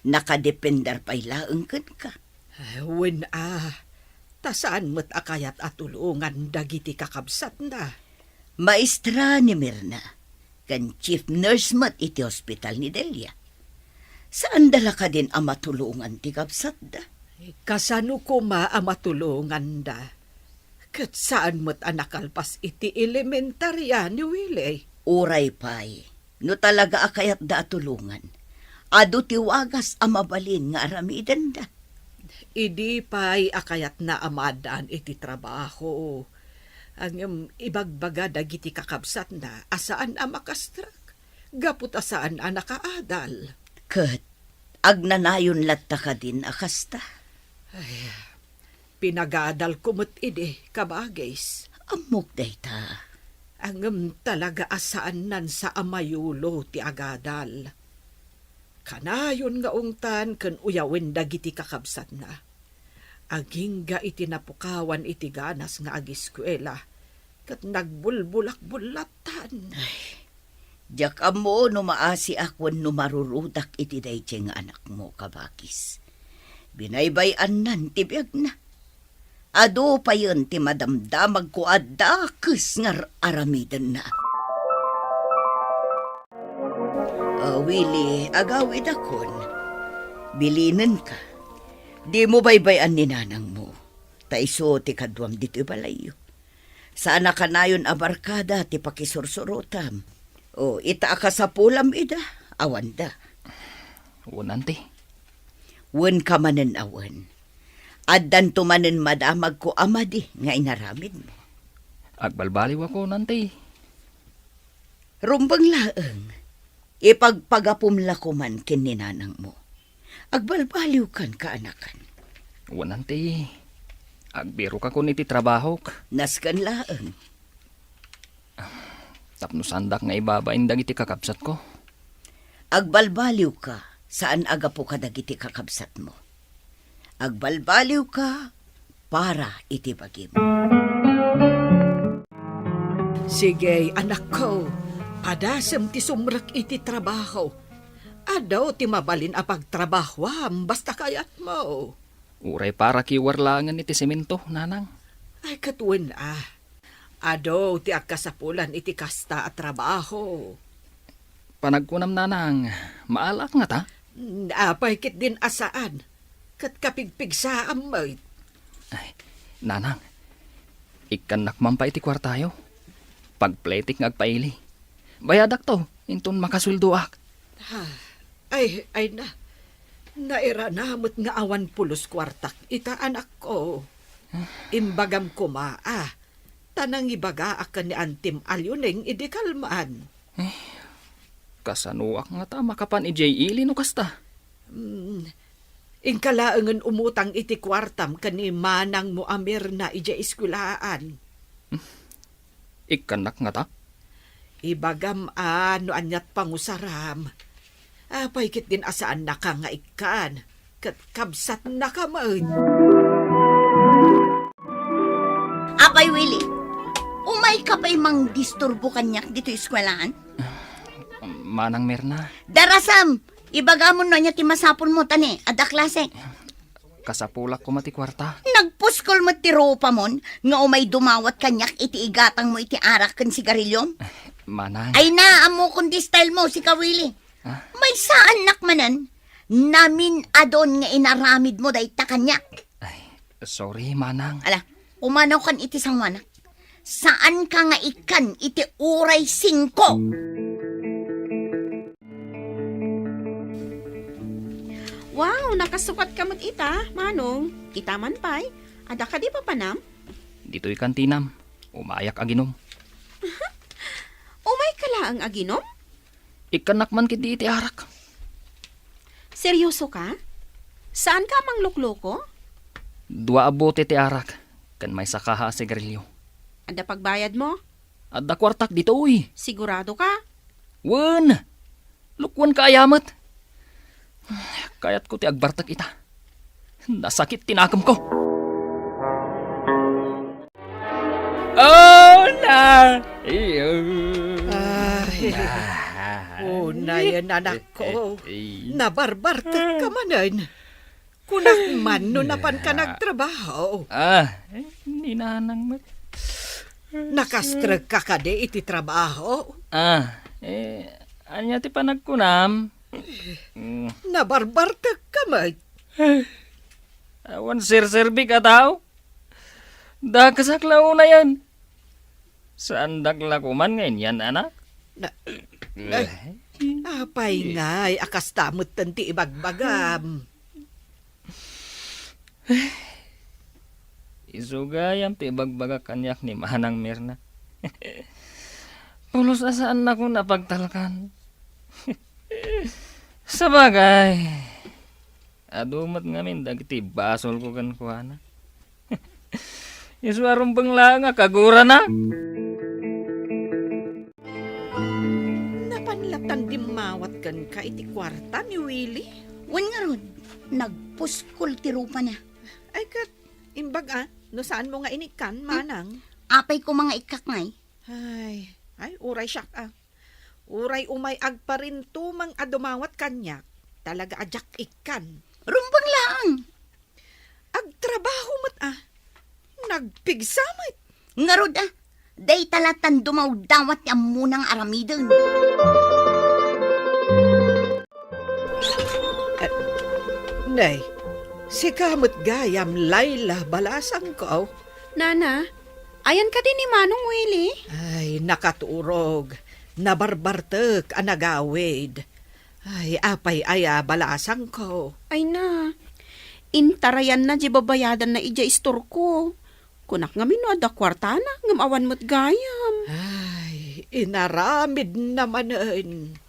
nakadepender pay laeng kenka. Wen a, ta saan met a kayat a tulongan dagiti kakabsatna. Maestra ni Mirna, ken chief nurse met iti hospital ni Delia. Saanda la kadin a matulongan ti kabsatda? Kasano koma a matulonganda? Ket saan met a nakalpas iti elementaria ni Willie. Uray pay, no talaga a kayatda a tulongan, adu ti wagas a mabalin nga aramidenda. Idi pay a kayatna a maaddaan iti trabaho, ngem ibagbaga dagiti kakabsatna a saan a makastrak, gapu ta saan a nakaadal. Ket agnanayon latta kadin a kasta? Ay, pinagadalko met idi, kabagis. Ammok dayta. Ngem talaga a saannan sa a mayulo ti agadal. Kanayon nga ungtan ken uyawen dagiti kakabsatna. Agingga iti napukawan iti ganas nga agiskuela, ket nagbulbulakbullattan. Ay, diak ammo no maasiak wenno marurudak iti daydiay nga anakmo, kabagis. Binaybay-annan ti biagna. Adu payen ti madamdamagko a dakes nga ar-, aramidenna. Ah, Willie, agawidakon. Bilinenka. Dimo baybay-an ni nanangmo, ta isu ti kaduam ditoy balayyo. Saan a kanayon a barkada ti pakisursurotam. O, ita a kasapulam ida, awanda. Wen, anti. Wenka manen a wen. Addanto manen madamagko a madi nga inaramidmo. Agbalbaliwakon, anti. Rumbeng laeng, ipagpagapom la koman ken ni nanangmo. Agbalbaliwkan, kaanakan. Wen, anti. Agbirokakon iti trabahok. Nasken laeng. Tapno saandak nga ibabain dagiti kakabsatko. Agbalbaliwka, saan a gapu kadagiti kakabsatmo. Agbalbaliwka para iti bagim. Sige, anakko, padasem ti sumrek iti trabaho. Adu ti mabalin a pagtrabahoam, basta kayatmo. Uray para kiwer laengen iti semento, nanang. Ay, ket wen a. Adu ti agkasapulan iti kasta a trabaho. Panagkunam, nanang, maalaak ngata? Apay ketdin a saan? Ket kapigpigsaam met. Ay, nanang, ikkannak man pay iti kuartayo. Pagpletik nga agpaili. Bayadakto, inton makasueldoak. Ha, ay, ay na. Nairana met nga awan pulos kuartak ita, anakko. Imbagam koma a, ta nangibagaak ken ni Antim Alioneng idi kalman. Eh, kasanoak ngata a makapan idiay ili no kasta? Mm, inka laengen umutang iti kuartam ken ni manangmo a Mirna idiay eskuelaan. Ikkannak ngata? Ibagam a no aniat pangusaram. Apay ketdin a saannaka nga ikkan, ket kabsatnaka met. Apay, Willie, umayka pay mangdisturbo kaniak ditoy eskuelaan? Manang Mirna. Darasam! Ibagamon no ania ti masapulmo, ta ni, adda klase. Kasapulak koma ti kuarta. Nagpuskol met ti rupamon nga umay dumawat kaniak iti igatangmo iti arak ken sigariliom? Manang. Ay na, ammokon ti style mo, sika Willie. Ah? Maysaannak manen, namin-adon nga inaramidmo dayta kaniak. Ay, sorry, Manang. Ala, umanokan iti sanguanak. Saanka nga ikkan iti uray singko. Wow, nakasukat ka met ita, Manong. Ita man pay, adda kadi papanam? Ditoy kantinam. Umayak aginom. Umay ka laeng aginom? Ikkannak man ketdi iti arak. Seryoso ka? Saan ka a manglukloko? Dua a bote ti arak, ken maysa kaha a sigarilyo. Adda pagbayad mo? Adda kuartak ditoy. Sigurado ka? Wen! Lukuan ka aya met. Kayatko ti agbartek ita. Nasakit ti nakemko. Oh, na! Iyo. Ay, unayen, anakko. Eh, eh, eh. Nabarbartek ka manen. Kunak man no napan ka nagtrabaho. Ah, eh, ni Nanang met. Nakastrek ka kadi iti trabaho? Ah, eh, ania ti panagkunam? Mm. Nabarbartek ka met. Awan serserbik a tao. Dakasak la unayen. Saandak la koman nga inyan-anak? Na, na, Eh. Apay ngay a kasta metten ti ibagbagam? Isu gayam ti ibagbagak kaniak ni Manang Mirna. Pulos a saannakon a pagtalkan. Sabagay, adu met ngamin dagiti basolko kenkuana. Isu a rumbeng laeng a kagurana. Napan lattan dimmawat kenka iti kuarta ni Willie? Wen ngarud, nagpuskol ti rupana. Ay ket, imbag a, no saanmo nga inikkan, Hmm? Manang? Apay koma nga ikkak ngay? Ay, ay, uray siak a. Uray umay agparintumeng a dumawat kaniak, talaga a diak ikkan. Rumbeng laeng. Agtrabaho met a. Nagpigsa met. Ngarud a, dayta lattan dumawdawat ti ammona nga aramiden. Eh, nay, sika met gayam, Laila, balasangko. Nana, ayan kadi ni Manong Willie? Ay, nakaturog. Nabarbartek a nagawid. Ay, apay aya, balasangko? Ay na, intarayanna di babayadanna idiay istorko. Kunak ngamin no adda kuartana, ngem awan met gayam. Ay, inaramidna manen.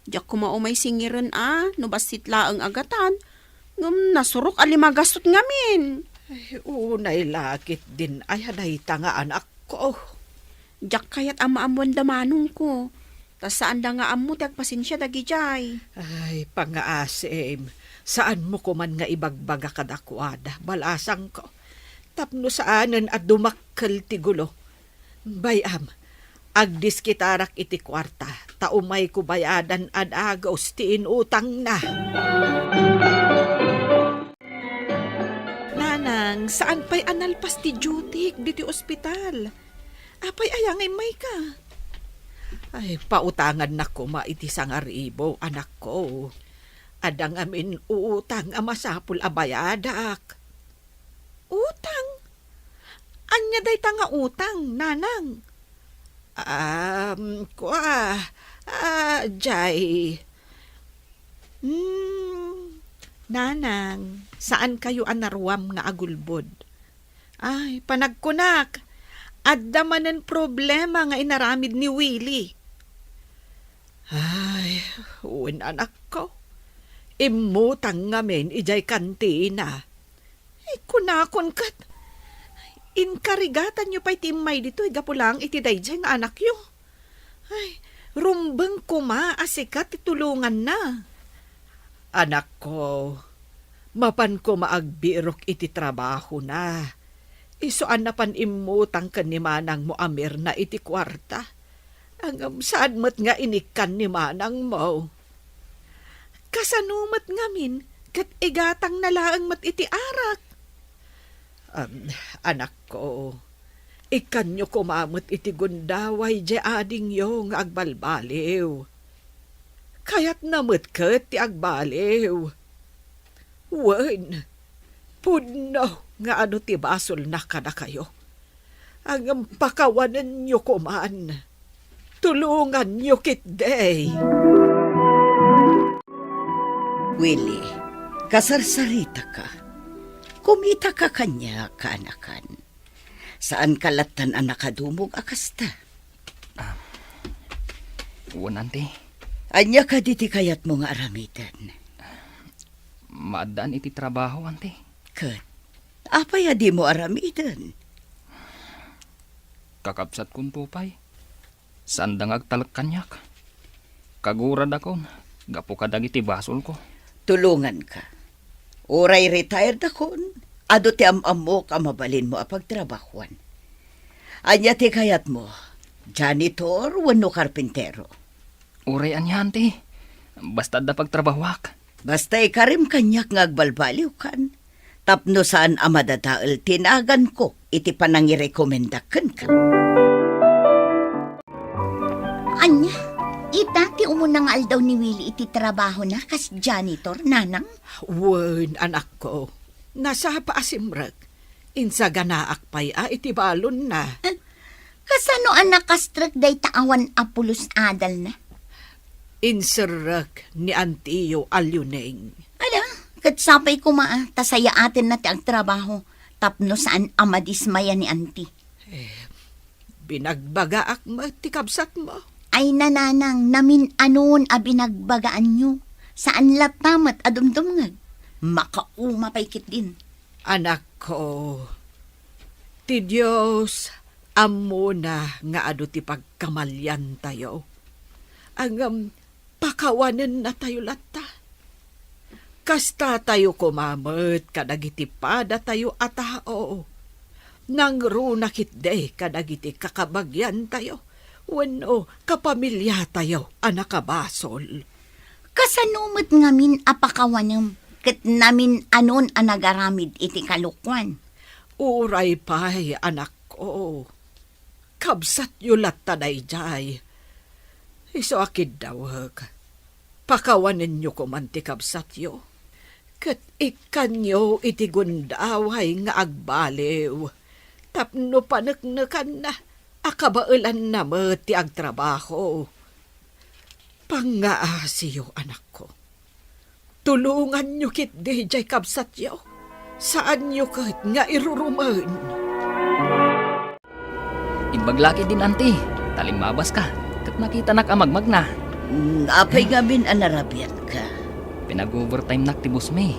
Diak koma umay singiren a, no bassit laeng a gatad, ngem nasurok a limagasut ngamin. Ay, unay la ketdin aya dayta nga anakko. Diak kayat a maammoanda manongko, ta saanda nga ammo ti agpasensia dagidiay. Ay, pangngaasim, saanmo koman nga ibagbaga kadakuada, balasangko, tapno saanen a dumakkel ti gulo. Bay-am, agdiskitarak iti kuarta, ta umayko bayadan a dagus ti inutangna. Nanang, saan pay a nalpas ti dutyk ditoy ospital? Apay aya nga immayka? Ay, pautangannak koma iti sangaribu, anakko. Adda ngamin utang a masapul a bayadak. Utang? Ania dayta nga utang, Nanang? Um, kua, ah, jay. Hmm, Nanang, saankayo a naruam nga agulbod? Ay, panagkunak, adda manen problema nga inaramid ni Willie. Ay, wen, anakko. Immutang ngamin idiay kantina. Ay, kunakon ket, inkarigatanyo pay ti immay ditoy gapu laeng iti daydiay nga anakyo. Ay, rumbeng koma a sika ti tulonganna. Anakko, mapan koma agbirok iti trabahona. Isu a napan immutang ken ni manangmo a Mirna iti kuarta. Ngem saan met nga inikkan ni manangmo. Kasano met ngamin ket igatangna laeng met iti arak. Am, anakko, ikkanyo koma met iti gundaway diay adingyo nga agbalbaliw. Kayatna met ket ti agbaliw. Wen, pudno nga adu ti basolna kadakayo. Ngem pakawanenyo koman. Tulonganyo ketdi. Willie, kasarsaritaka. Kumitaka kaniak, kaanakan. Saanka lattan a nakadumog a kasta. Ah, wen, Auntie. Ania kadi ti kayatmo nga aramiden? Maaddaan iti trabaho, Auntie. Ket apay a dimo aramiden? Kakabsatkonto pay. Saanda nga agtalek kaniak. Kaguradakon gapu kadagiti basolko. Tulonganka. Uray retired akon, adu ti am-ammok a mabalinmo a pagtrabahuan. Ania ti kayatmo? Janitor wenno karpintero? Uray ania, Auntie. Basta adda pagtrabahuak. Basta ikarim kaniak nga agbalbaliwkan, tapno saan a madadael ti naganko iti panangirekomendak kenka. Ania, ita ti umuna nga aldaw ni Willie iti trabahona kas janitor, nanang? Wen, anakko. Nasapa a simrek. Insaganaak pay a iti balonna. Eh, kasano a nakastrek dayta awan a pulos adalna? Inserrek ni antiyo a Liuneng. Ala, ket sapay koma a, ta sayaatenna ti agtrabaho, tapno saan a madismaya ni anti. Eh, binagbagaak met ti kabsatmo. Ay, nanang, namin-anon a binagbagaanyo. Saan latta met a dumdumngeg. Makauma pay ketdin. Anakko, ti Dios ammona nga adu ti pagkamaliantayo. Ngem pakawanennatayo latta. Kastatayo koma met kadagiti padatayo a tao. Nangruna ketdi kadagiti kakabagiantayo wenno kapamiliatayo a nakabasol. Kasano met ngamin a pakawanem ket namin-anon a nagaramid iti kalokuan? Uray pay, anakko. Kabsatyo latta daydiay. Isu a kiddawek, pakawanenyo koman ti kabsatyo, ket ikkanyo iti gundaway nga agbaliw, tapno paneknekanna a kabaelanna met ti agtrabaho. Pangngaasiyo, anakko. Tulonganyo ketdi jay kabsatyo. Saanyo ket nga irurumen. Imbag la ketdin, anti, ta limmabaska, ket nakitanak a magmagna. Mm, apay ngamin a narabiatka? Pinag-overtimenak ti boss mi.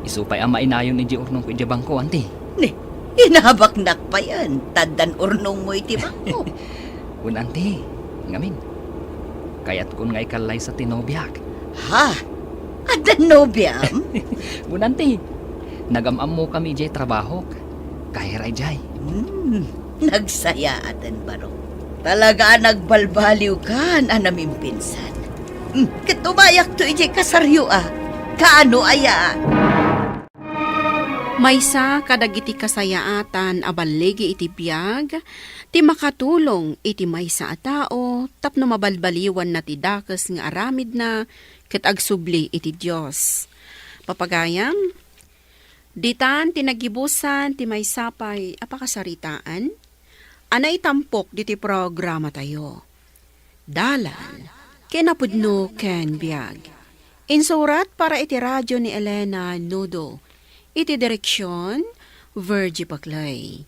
Isu pay a mainayon idiay urnongko idiay bangko, anti. Ni, inabaknak payen, ta addan urnongmo iti bangko. Wen, anti, ngamin. Kayatkon nga ikallaysa ti nobiak. Ha? Addan nobiam? Wen, anti. Nagam-ammokami idiay trabahok. Kahiray jay. Hmm, nagsayaaten, barok. Talaga a nagbalbaliwkan a namimpinsan. Hmm, ket umayakto idiay kasaryo a. Kaano aya? Maysa kadagiti kasayaatan a balligi iti biag ti makatulong iti maysa a tao tapno mabalbaliwanna ti dakes nga aramidna ket agsubli iti Dios. Papagayam, ditan ti nagibusan ti maysa pay a pakasaritaan a naitampok diti programatayo. Dalan, kinapudno ken biag. Insurat para iti radio ni Elena Nudo. Iti direksion, Virgie Paclay.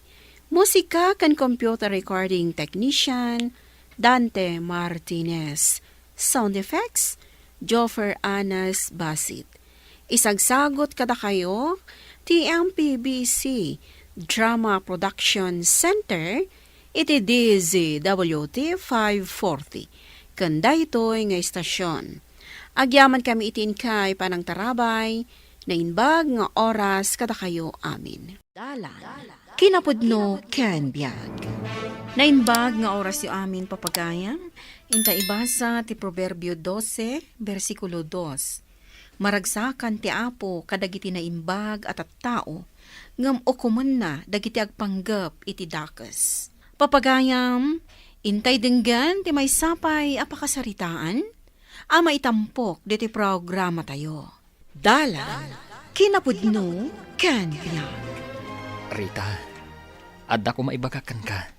Musika ken computer recording technician, Dante Martinez. Sound effects, Joffer Anas Basit. Isagsagut kadakayo ti M P B C Drama Production Center iti D Z W T five forty, ken daytoy nga istasyon. Agyamankami iti inkay panangtarabay, naimbag nga oras kadakayo amin. Dalan, kinapudno ken biag. Naimbag nga orasyo amin, papagayam, inta ibasa ti Proverbio dose, bersikulo dos. Maragsakan ti Apo kadagiti naimbag a tattao, ngem ukomenna dagiti agpanggep iti dakes. Papagayam, intay denggen ti maysa pay a pakasaritaan a maitampok ditoy programatayo. Dalan, kinapudno, ken biag. Rita, adda koma ibagak kenka.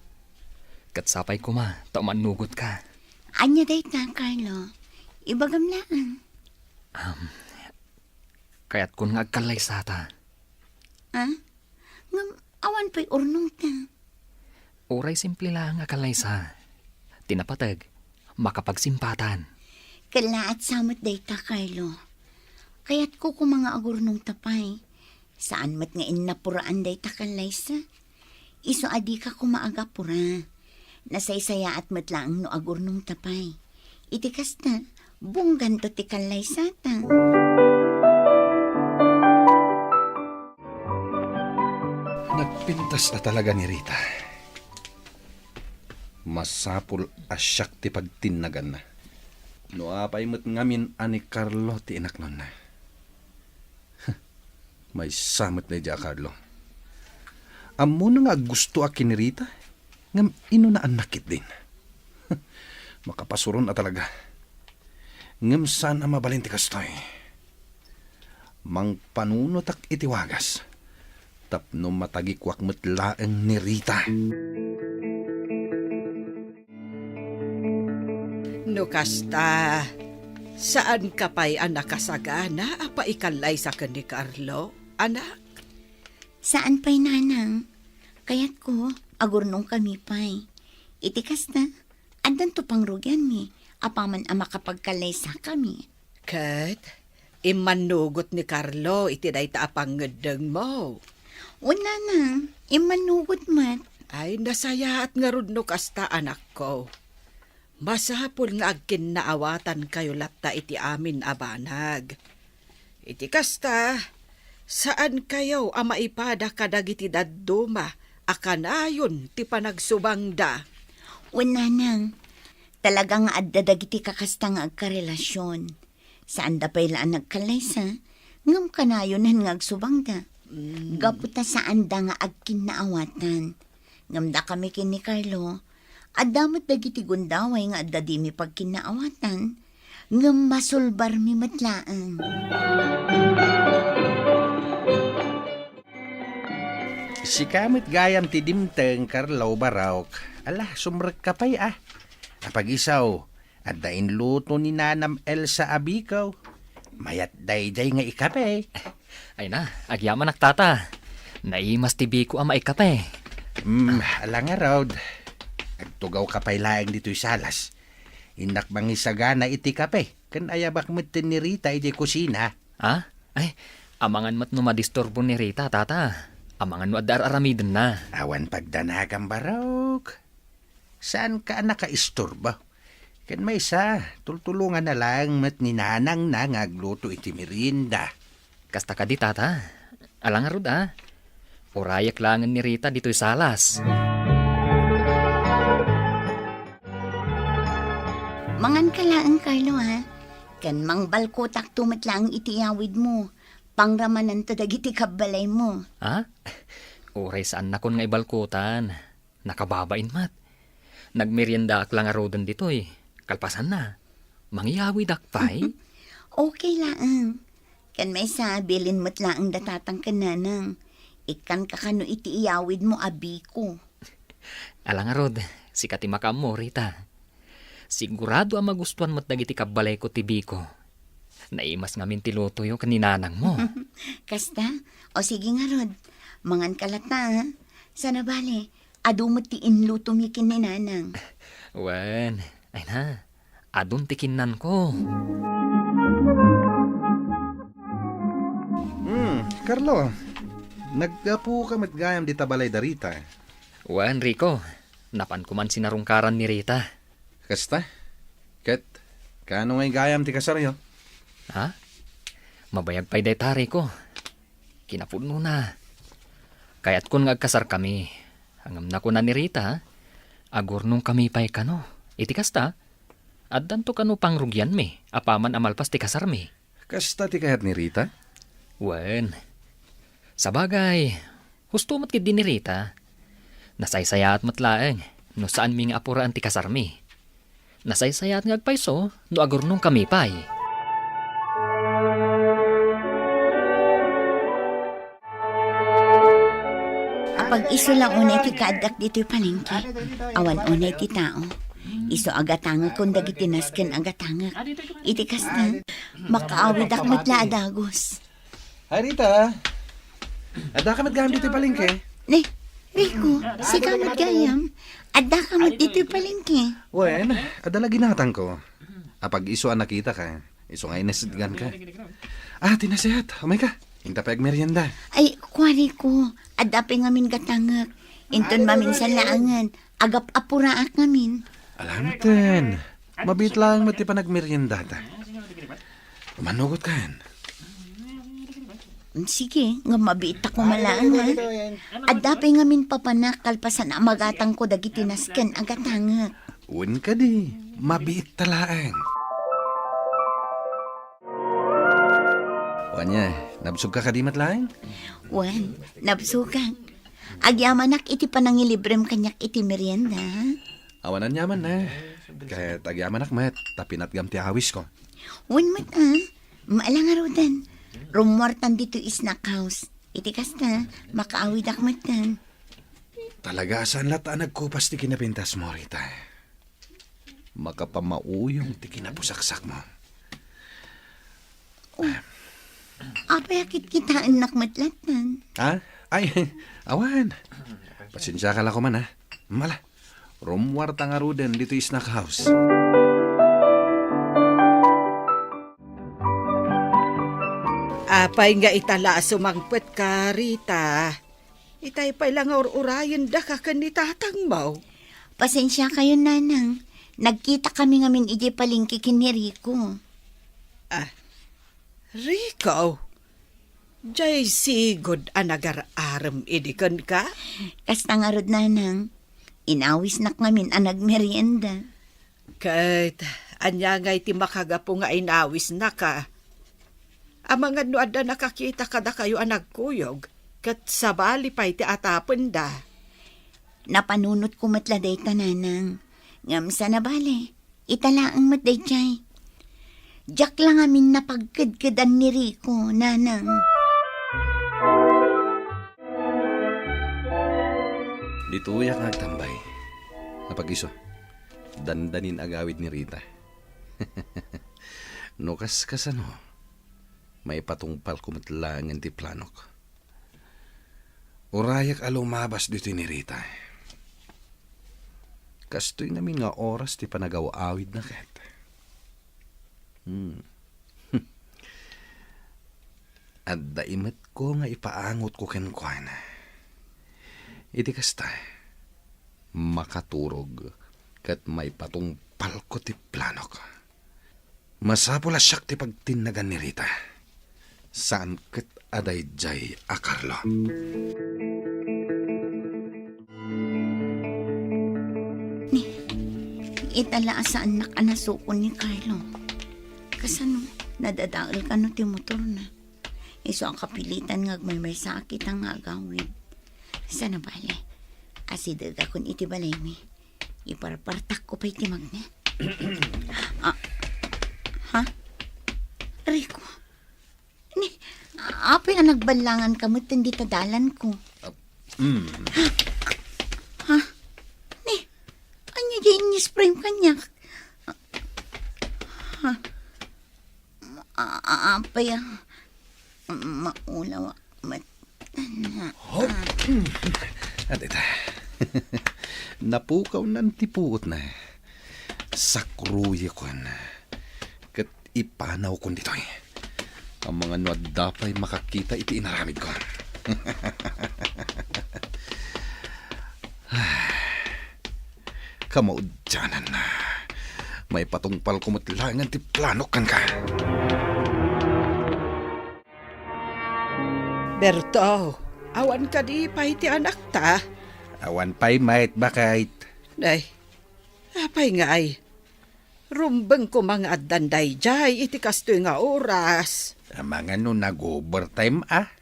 Ket sapay koma ta umannugotka. Ania dayta, Carlo? Ibagam laeng. Am, kayatkon nga agkallaysata. Ah? Ngem awan pay urnongta. Uray simple laeng a kallaysa. Ti napateg, makapagsimpatan. Kellaat sa met dayta, Carlo. Kayatko koma nga agurnongta pay. Saan met nga innapuraan dayta kallaysa. Isu a dika koma agapura. Nasaysayaat met laeng no agurnongta pay. Iti kasta, bungganto ti kallaysata. Nagpintas a talaga ni Rita. Masapul a siak ti pagtinnaganna. No apay met ngamin a ni Carlo ti inaknonna. Maysa met daydiay a Carlo. Ammona nga aggustoak ken ni Rita, ngem inunaannak ketdin. Makapasuron a talaga. Ngem saan a mabalin ti kastoy. Mangpanunotak iti wagas tapno matagikuak met laeng ni Rita. No kasta, saanka pay a nakasagana a paikallaysa ken ni Carlo, anak? Saan pay, nanang. Kayatko, agurnongkami pay. Iti kasta, addanto pangrugianmi apaman a makapagkallaysakami. Ket immannugot ni Carlo iti dayta a pangngeddengmo. Wen, nanang, immannugot met. Ay, nasayaat ngarud no kasta, anakko. Masapul nga agkinnaawatankayo latta iti amin a banag. Iti kasta, saankayo a maipada kadagiti dadduma a kanayon ti panagsubangda. Wen, nanang, talaga nga adda dagiti kakasta nga agkarelasion. Saanda pay la a nagkallaysa, ngem kanayonen nga agsubangda. Mm. Gapu ta saanda nga agkinnaawatan. Ngem dakami ken ni Carlo, adda met dagiti gundaway nga adda dimi pagkinnaawatan, ngem masulbarmi met laeng. Sika met gayam ti dimteng, Carlo, barok. Ala, sumrekka pay, a. Apag-isaw, adda inluto ni Nanam Elsa a biko. Mayat daydiay nga ikape. Ay na, agyamanak, tata. Naimas ti biko a maikape. Hmm, ala ngarud. Agtugawka pay laeng ditoy salas. Innak mangisagana iti kape, ken ayabak metten ni Rita idiay kusina. Ha? Ay, amangan met no madisturbo ni Rita, tata. Amangan no adda ar-aramidenna. Awan pagdanagam, barok. Saanka a nakaisturbo. Ken maysa, tultulonganna laeng met ni nanangna nga agluto iti merienda. Kasta kadi, tata? Ala ngarud, a. Urayek laengen ni Rita ditoy salas. Manganka laeng, Carlo, a. Ken mangbalkotakto met laeng iti iyawidmo. Pangramananto dagiti kabbalaymo. Ha? Uray saannakon nga ibalkotan. Nakababain met. Nagmeriendaak la ngaruden ditoy. Kalpasanna, mangiyawidak pay. Okay laeng. Ken maysa, bilin met laeng da tatang ken nanang. Ikkanka kano iti iyawidmo a biko. Ala ngarud, sika ti makaammo, Rita. Sigurado a magustuan met dagiti kabbalayko ti biko. Naimas ngamin ti lutoyo ken ni nanangmo. Kasta? O sige ngarud, manganka latta, a. Sana bale, adu met ti inlutomi ken ni nanang. Wen, ay na, adun ti kinnanko. Hmm, Carlo, naggapuka met gayam dita balay da Rita. Wen, Rico, napanko man sinarungkaran ni Rita. Kasta? Ket, kaano ngay gayam ti kasaryo? Ha? Mabayag pay dayta, Rico. Kinapudnona. Kayatkon nga agkasarkami. Ngem nakuna ni Rita, agurnongkami pay kano. Iti kasta, addanto kano pangrugianmi, apaman a malpas ti kasarmi. Kasta ti kayat ni Rita? Wen. Sabagay, husto met ketdi ni Rita. Nasaysayaat met laeng no saanmi nga apuraan ti kasarmi. Nasaysayaat nga agpayso no agurnongkami pay. Apag-isu la unay ti kaaddak ditoy palengke. Awan unay ti tao. Isu a gatangekon dagiti nasken a gatangek. Iti kasta, makaawidak met la a dagus. Hi, Rita. Addaka met gayam ditoy palengke? Ne, Rico, sika met gayam. Addaka met ditoy palengke. Wen, adda la ginatangko. Apag-isu a nakitaka, isu nga inesitganka. Ah, ti naset, umayka. Inta pay agmerienda. Ay, kua, Rico, adda pay ngamin gatangek. Inton maminsan laengen, agap-apuraak ngamin. Alamten, mabiit laeng met ti panagmeriendata. Umanugotkan. Sige, ngem mabiit ta koma laeng, ha? Adda pay ngamin papanak kalpasan a magatangko dagiti nasken a gatangek. Wen kadi, mabiit ta laeng. Wen, nabsogka kadi met laeng? Wen, nabsogak. Agyamanak iti panangilibrem kaniak iti merienda. Awan aniaman, ne. Ket agyamanak met ta pinatgam ti awisko. Wen met, a. Maala ngaruden. Rummuartan ditoy snack house. Iti kasta, makaawidak metten. Talaga a saan latta a nagkupas ti kinapintasmo, Rita. Makapamauyong ti kinapusaksakmo. Oh. Apay a kitkitaennak met lattan? Ha? Ay, awan. Pasensiaka la koman, ha? Mala. Rummuarta ngaruden ditoy snack house. Apay nga ita la a sumangpetka, Rita? Itay pay la nga ur-urayendaka ken ni tatangmo. Pasensiakayon, nanang. Nagkitakami ngamin idiay palengke ken ni Rico. Ah, Rico? Jay sigud a nagar-arem idi kenka? Kasta ngarud, nanang. Inawisnak ngamin a nagmerienda. Ket ania ngay ti makagapu nga inawisnaka? Amangan no adda nakakita kadakayo a nagkuyog, ket sabali pay ti atapenda. Napanunotko met la dayta, nanang. Ngem saan a bale, ita laeng met daydiay. Diak la ngamin napagkedkedan ni Rico, nanang. Ditoyak nga agtambay. Apag-isu, dandanin agawid ni Rita. No kas-, kasano, maipatungpalko met laengen ti planok. Urayak a lumabas ditoy ni Rita. Kastoy ngamin nga oras ti panagaw-awidna ket. Hmm. Adda imetko nga ipaangotko kenkuana. Iti kasta, makaturog ket maipatungpalko ti planok. Masapul a siak ti pagtinnagan ni Rita. Saan ket a daydiay a Carlo. Ni, ita la a saannak a nasukon ni Carlo. Kasano, nadadael kano ti motorna? Isu a kapilitan nga agmaymaysaak ita nga agawid. Saan a bale, asidegakon iti balaymi. Iparpartakko pay ti magnet. Ah, ha? Rico? Ni, apay a nagballanganka met dita dalanko? Ah, mm. Ha? Ni, ania diay inisprayem kaniak? Ha? A-, a-, apay a maulawak met. Hop! Adda ita. Napukawnan ti puotna. Sakruyekon. Ket ipanawkon ditoy. Amangan no adda pay makakita iti inaramidko. Kamaudiananna. Maipatungpalko met laengen ti planok kenka. Berto, awan kadi pay ti anakta? Awan pay met, baket. Nay, apay ngay? Rumbeng koma nga addan daydiay iti kastoy nga oras. Amangan no nag-overtime, a?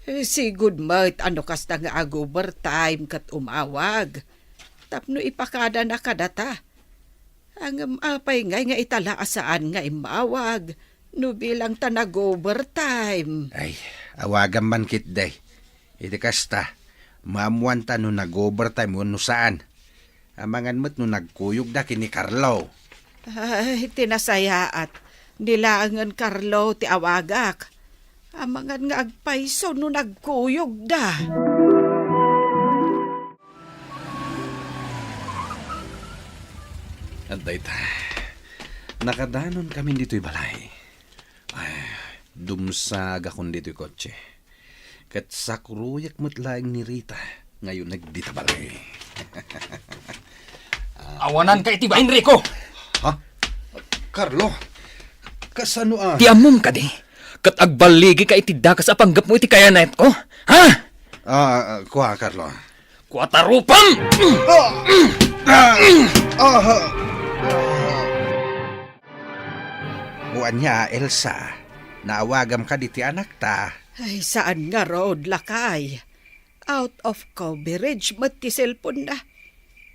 Eh, sigud met a no kasta nga ag-overtime ket umawag tapno ipakadana kadata. Ngem apay ngay nga ita la a saan nga immawag no bilang ta nag-overtime? Ay, awagam man ketdi. Iti kasta, maammoanta no nag-overtime wenno saan. Amangan met no nagkuyogda ken ni Carlo. Ay, ti nasayaat, ni laengen Carlo ti awagak. Amangan nga agpayso no nagkuyogda. Adda ita. Nakadanon kami ditoy balay. Ay, dumsagakon ditoy kotse. Ket sakroyak met laeng ni Rita nga ayunek dita balay. Awananka iti bain, Rico! Ha? Carlo, kasano a? Ti ammom kadi, ket agballigika iti dakes a panggepmo iti kayanetko? Ha? Ah, kua, Carlo. Kua ta rupam! Ah! Ah! Ah! O ania, Elsa, naawagam kadi ti anakta? Ay, saan ngarud, lakay. Out of coverage met ti cellphone-na.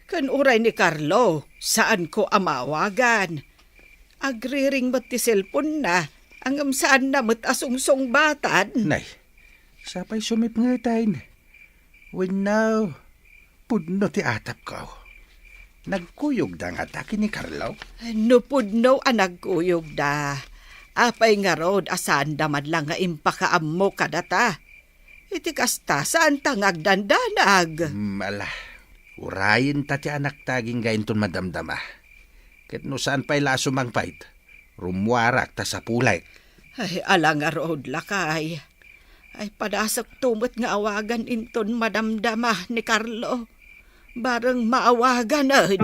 Ken uray ni Carlo, saanko a maawagan. Agriring met ti cellphone-na, ngem saanna met a sungsungbatan. Nay, sapay sumipngeten. Wenno, pudno ti atapko. Nagkuyogda ngata ken ni Carlo? No pudno a nagkuyogda, apay ngarud a saanda man la nga impakaammo kadata? Iti kasta, saanta nga agdandanag. Hmm, ala, urayenta ti anakta agingga inton madamdama. Ket no saan pay la a sumangpet, rummuarak ta sapulek. Ay, ala ngarud, lakay. Ay, padasakto met nga awagan inton madamdama ni Carlo. Bareng maawaganen.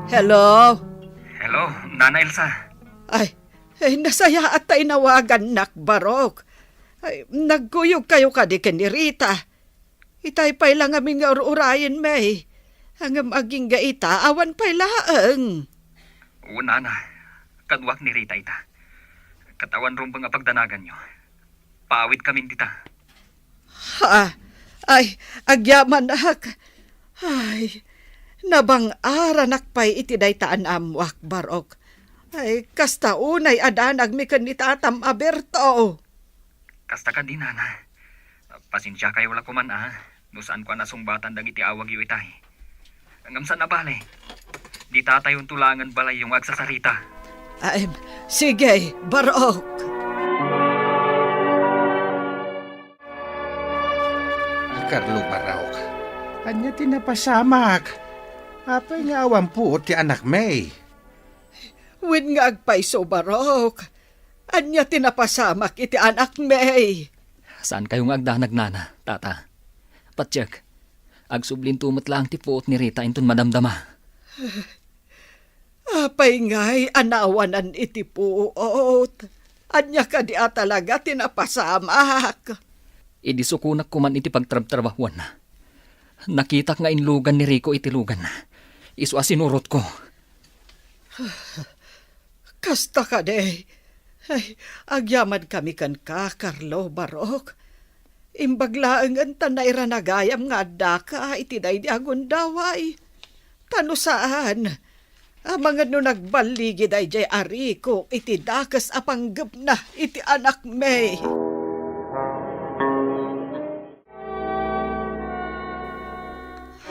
Hello? Hello, Nana Elsa. Ay, ay, nasayaat ta inawagannak, Barok. Ay, nagkuyogkayo kadi ken ni Rita? Itay pay la ngamin nga ur-urayen, May. Ngem agingga ita, awan pay laeng. Wen, Nana, kaduak ni Rita ita. Ket awan rumbeng a pagdanaganyo. Paawidkamin dita. Ha? Ay, agyamanak. Ay, nabang-aranak pay iti dayta a naammoak, Barok. Ay, kasta unay a danagmi ken ni Tatam a Berto. Kasta kadi, Nana. Pasensiakayo la koman a no saanko a nasungbatan dagiti awagyo itay. Ngem saan a bale, ditatayon to laengen balayyo nga agsasarita. Ay, sige, Barok. Carlo, Barok, ania ti napasamak? Apay nga awan puot ti anakmi? Wen nga agpayso, Barok. Ania ti napasamak iti anakmi? Saankayo nga agdanag, Nana, Tata. Patiek, agsublinto met laeng ti puot ni Rita inton madamdama. Apay ngay a naawanan iti puot? Ania kadi a talaga ti napasamak? Idi sukonak koman iti pagtrabtrabahuanna, nakitak nga inlugan ni Rico iti luganna. Isu a sinurotko. Kasta kadi. Ay, agyamankami kenka, Carlo, Barok. Imbag laengen ta nairanagayam nga addaka iti daydi a gundaway. Ta no saan, amangan no nagballigi daydiay a Rico iti dakes a panggepna iti anakmi.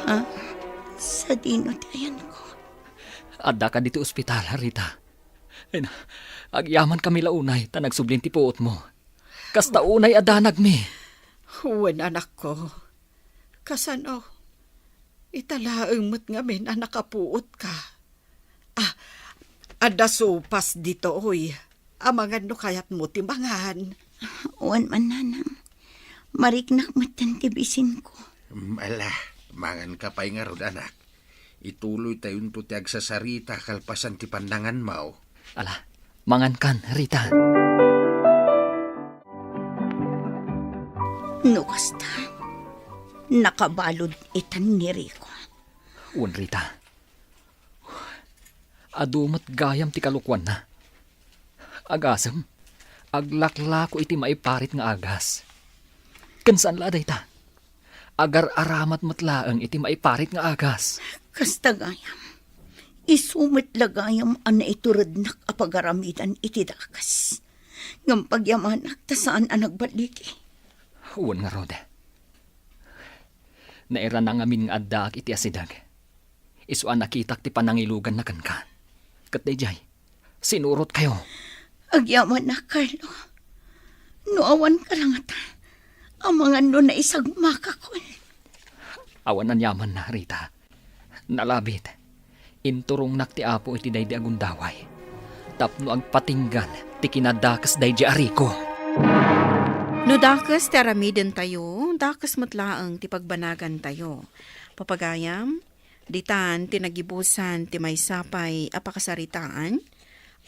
Ha? Sadino ti ayanko? Addaka ditoy ospital, Rita. Ay na, agyamankami la unay ta nagsublin ti puotmo. Kasta unay a danagmi. Wen, anakko. Kasano? Ita laeng met ngamin a nakapuotka. Ah, adda sopas ditoy. Amangan no kayatmo ti mangan. Wen man, nanang. Mariknak metten ti bisinko. Mm, ala, manganka pay ngarud, anak. Ituloytayonto ti agsasarita kalpasan ti pannanganmo. Ala, mangankan, Rita. No kasta, nakabalud itan ni Rico. Wen, Rita. Adu met gayam ti kalokuanna. Agasem, aglaklako iti maiparit nga agas. Ken saan la a dayta, agar-aramat met laeng iti maiparit nga agas. Kasta gayam, isu met la gayam a naiturednak a pagaramidan iti dakes. Ngem pagyamanak ta saan a nagballigi. Wen ngarud, nairana ngamin nga addaak iti asideg. Isu a nakitak ti panangiluganna kenka. Ket daydiay, sinurotkayo. Agyamanak, Carlo. No awanka la ngata, amangan no naisagmakakon. Awan aniamanna, Rita. Nalabit. Inturongnak ti Apo iti daydi a gundaway tapno agpatinggan ti kinadakes daydi a riko. No dakes ti aramidentayo, dakes met laeng ti pagbanagantayo. Papagayam, ditan ti nagibusan ti maysa pay a pakasaritaan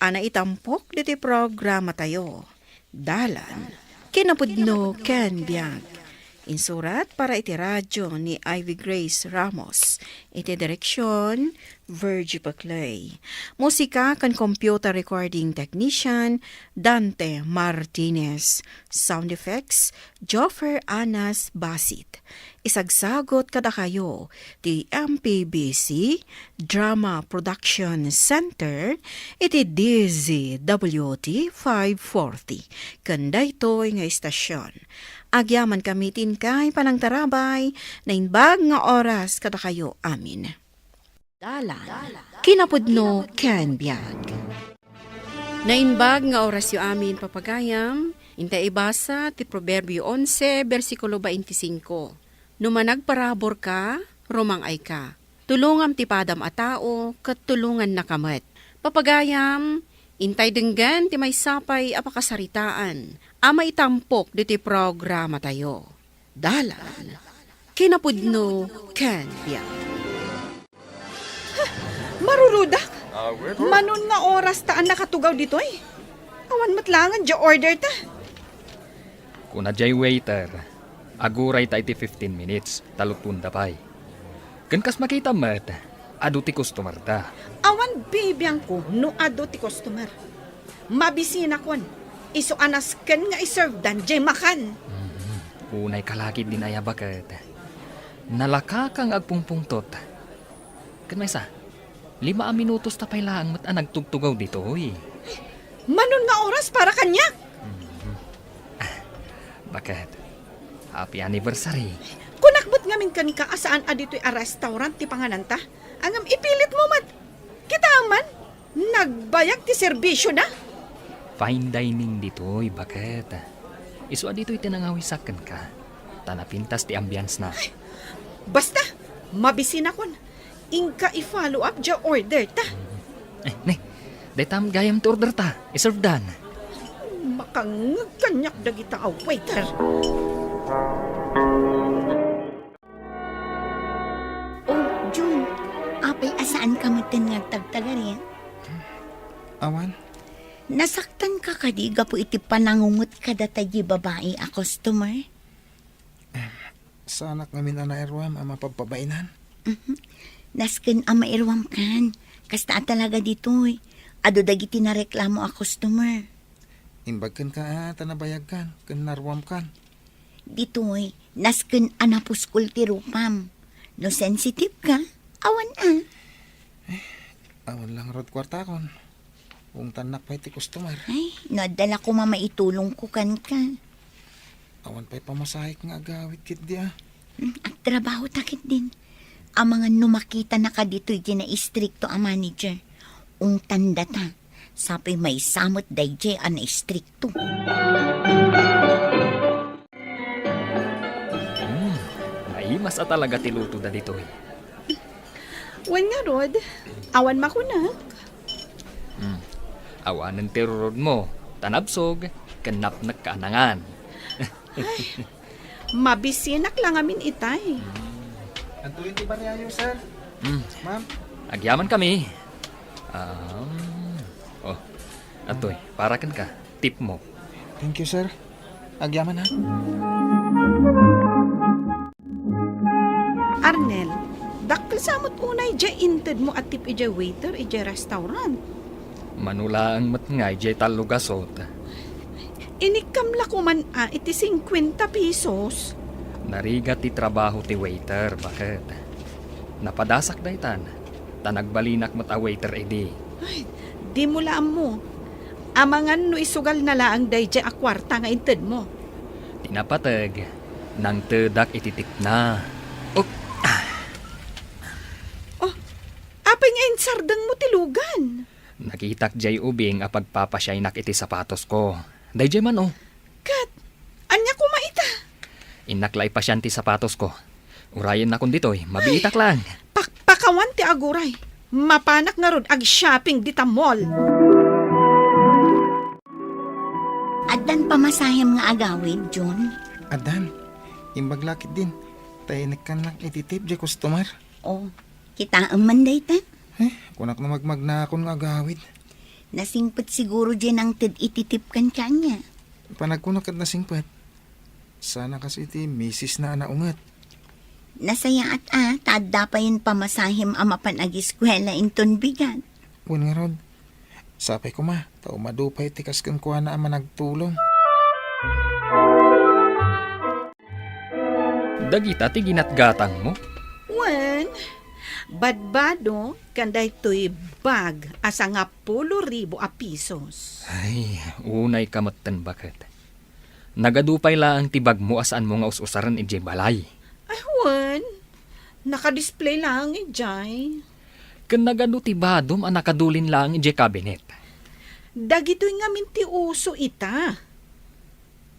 a naitampok ditoy programatayo, Dalan, Kinapudno ken Biag. Insurat para iti radio ni Ivy Grace Ramos. Iti direksion, Virgie Paclay. Musika ken computer recording technician, Dante Martinez. Sound effects, Joffer Anas Basit. Isagsagot kadakayo ti M P B C Drama Production Center iti D Z W T five forty. Ken daytoy nga istasion, agyamankami ti inkay panangtarabay, naimbag nga oras kadakayo amin. Dalan, Kinapudno ken Biag. Naimbag nga orasyo amin, papagayam, intay ibasa ti Proverbio onse, bersikulo baintisingko. No managparaburka, rumang-ayka. Tulongam ti padam a tao, ket tulongannaka met. Papagayam, intay denggen ti maysa pay a pakasaritaan a maitampok ditoy programatayo. Dalan, Kinapudno ken Biag. Marurudak? Manon nga oras ta a nakatugaw ditoy? Awan met laengen diay order ta. Kuna diay waiter, agurayta iti fifteen minutes, ta lutonda pay. Ken kas makita met, adu ti customer da. Awan bibiangko no adu ti customer. Mabisinakon, isu a nasken nga iservedan diay makan. Mhm. Unay ka la ketdin aya, baket. Nalakaka nga agpungpungtot. Ket maysa, lima a minutos ta pay laeng met a nagtugtugaw ditoy. Manon nga oras para kaniak? Mhm. Ah, baket. Happy anniversary. Kunak met ngamin kenka a saan a ditoy a restaurant ti pangananta? Ngem ipilitmo met. Kitaem man, nagbayag ti serbisyona. Fine dining ditoy, baket. Isu a ditoy ti nangawisak kenka. Ta napintas ti ambience na. Basta, mabisinakon. Inka i-follow up diay order ta. Eh, ne, dayta gayam ti order ta. Iservedan. Makangngeg kaniak dagita a waiter. Oh, Jun, apay a saanka metten nga agtagtagarin? Awan. Nasaktanka kadi gapu iti panangungot kadata diay babai a customer? Saanak ngamin a nairuam a mapabpabainan. Mhm. Nasken a mairuamkan. Kasta a talaga ditoy. Adu dagiti nareklamo a customer. Imbag kenka a ta nabayagkan ken naruamkan. Ditoy, nasken a napuskol ti rupam. No sensitive ka, awan a. Awan la ngarud kuartakon. Ungtannak pay ti customer. Ay, no adda la koma maitulongko kenka. Awan pay pamasahek nga agawid ketdi a. Hmm, agtrabaho ta ketdin. Amangan no makitanaka ditoy diay naistrikto a manager. Ungtandata. Sapay maysa met daydiay a naistrikto. Hmm, naimas a talaga ti lutoda ditoy. Wen ngarud, awan makunak. Hmm, awanen ti rurod mo, ta nabsog, ken napnek ka a nangan. Ay, mabisinak la ngamin itay. Adtoy ti bariayo, sir. Hmm. Ma'am? Agyamankami. Um, oh, adtoy, para kenka. Tip mo. Thank you, sir. Agyaman, ha? Arnel, Dakkel sa met unay diay intedmo a tip idiay waiter idiay restaurant. Mano laeng met nga idiay tallo gasut. Inikkam la koman a iti singkuenta pesos. Narigat ti trabaho ti waiter, baket. Napadasak daytan, ta nagbalinak met a waiter idi. Ay, dimo la ammo. Amangan no isugalna laeng daydiay a kuarta nga intedmo. Ti napateg, nangtedak iti tipna. Op! Oh, apay nga insardengmo ti lugan? Nakitak diay ubing a pagpapasiaynak iti sapatosko. Daydiay man, oh. Ket, ania koma ita? Innak la ipasian ti sapatosko. Urayennakon ditoy, mabiitak laeng. Pakpakawan ti aguray. Mapanak ngarud ag-shopping dita mall. Addan pamasahem nga agawid, Jun? Addan. Imbag la ketdin. Ta inikkannak iti tip diay customer. Oh, kitaem man dayta? Eh, kunak no magmagnaakon nga agawid. Nasingpet siguro diay nangted iti tip kenkuana. Panagkunak ket nasingpet. Saan a kas iti misisna a naunget. Nasayaat a, ta adda payen pamasahem a mapan agiskuela inton bigat. Wen ngarud, sapay koma, ta umadu pay ti kas kenkuana a managtulong. Dagita ti ginatgatangmo? Wen, badbado ken daytoy bag a sangapulo ribu a pisos. Ay, unayka metten, baket. Nagadu pay laeng ti bagmo a saanmo nga us-usaren idiay balay. Ay, wen. Nakadisplay laeng idiay. Ken nagadu ti badom a nakadulin laeng idiay kabinet. Dagitoy ngamin ti uso ita.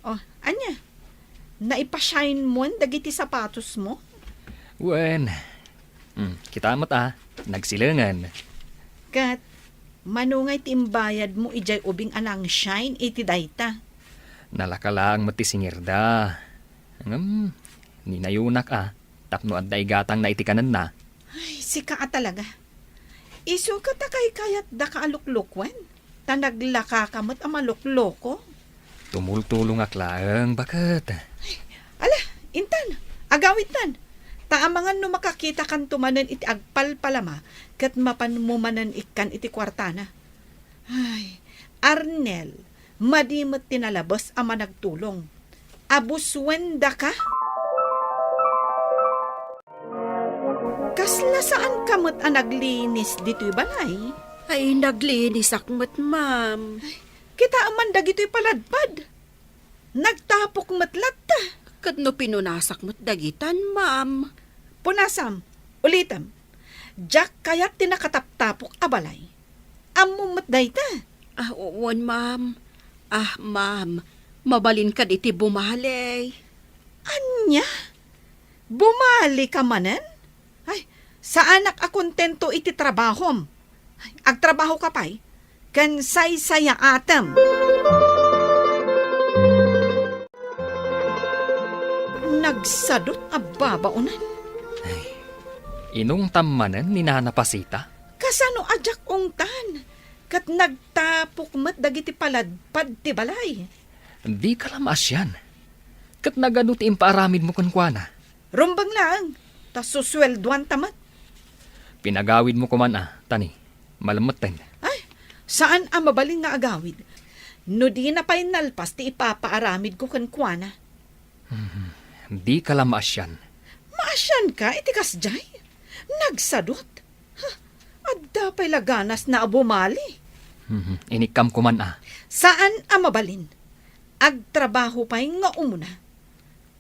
Oh, ania? Naipasianmon dagiti sapatosmo? Wen. Hmm, kita met a, nagsilengen. Ket, mano ngay ti imbayadmo idiay ubing a nangshine iti dayta? Nalaka laeng met ti singirda. Ngem, ninayunak a, tapno adda igatangna iti kanenna. Ay, sika a talaga. Isu ket a kaykayatdaka a luklukuen, ta naglakaka met a malukloko. Tumultulongak laeng, baket. Ay, ala, intan, agawidtan. Ta amangan no makakitakanto manen iti agpalpalama, ket mapanmo manen ikkan iti kuartana. Ay, Arnel, madi met ti nalabes a managtulong. Abusuen daka? Kasla saanka met a naglinis ditoy balay? Ay, naglinisak met, ma'am. Ay, kitaem man dagitoy paladpad. Nagtapok met latta. Ket no pinunasak met dagitan, ma'am. Punasam, ulitem. Diak kayat ti nakataptapok a balay. Ammom met dayta? Ah, wen, ma'am. Ah, ma'am, mabalin kad iti bumali. Ania? Bumali ka manen? Ay, saanak a kontento iti trabahom. Ay, agtrabaho ka pay, ken saysayaatem. Nagsadut a babaonan. Ay, inungtam manen ni Nana Pasita? Kasano a diak ungtan? Ket nagtapok met dagiti paladpad ti balay. Dika la maasian. Ket nagadu ti impaaramidmo kenkuana? Rumbeng laeng, ta susueldoanta met. Pinagawidmo koman a, Tani, malemetten. Ay, saan a mabalin nga agawid. No dina pay nalpas ti ipapaaramidko kenkuana. Hmm, dika la maasian. Maasianka iti kasdiay? Nagsadut? Ha, adda pay la ganasna a bumali. Hmm, inikkam koman a. Saan a mabalin. Agtrabaho pay nga umuna.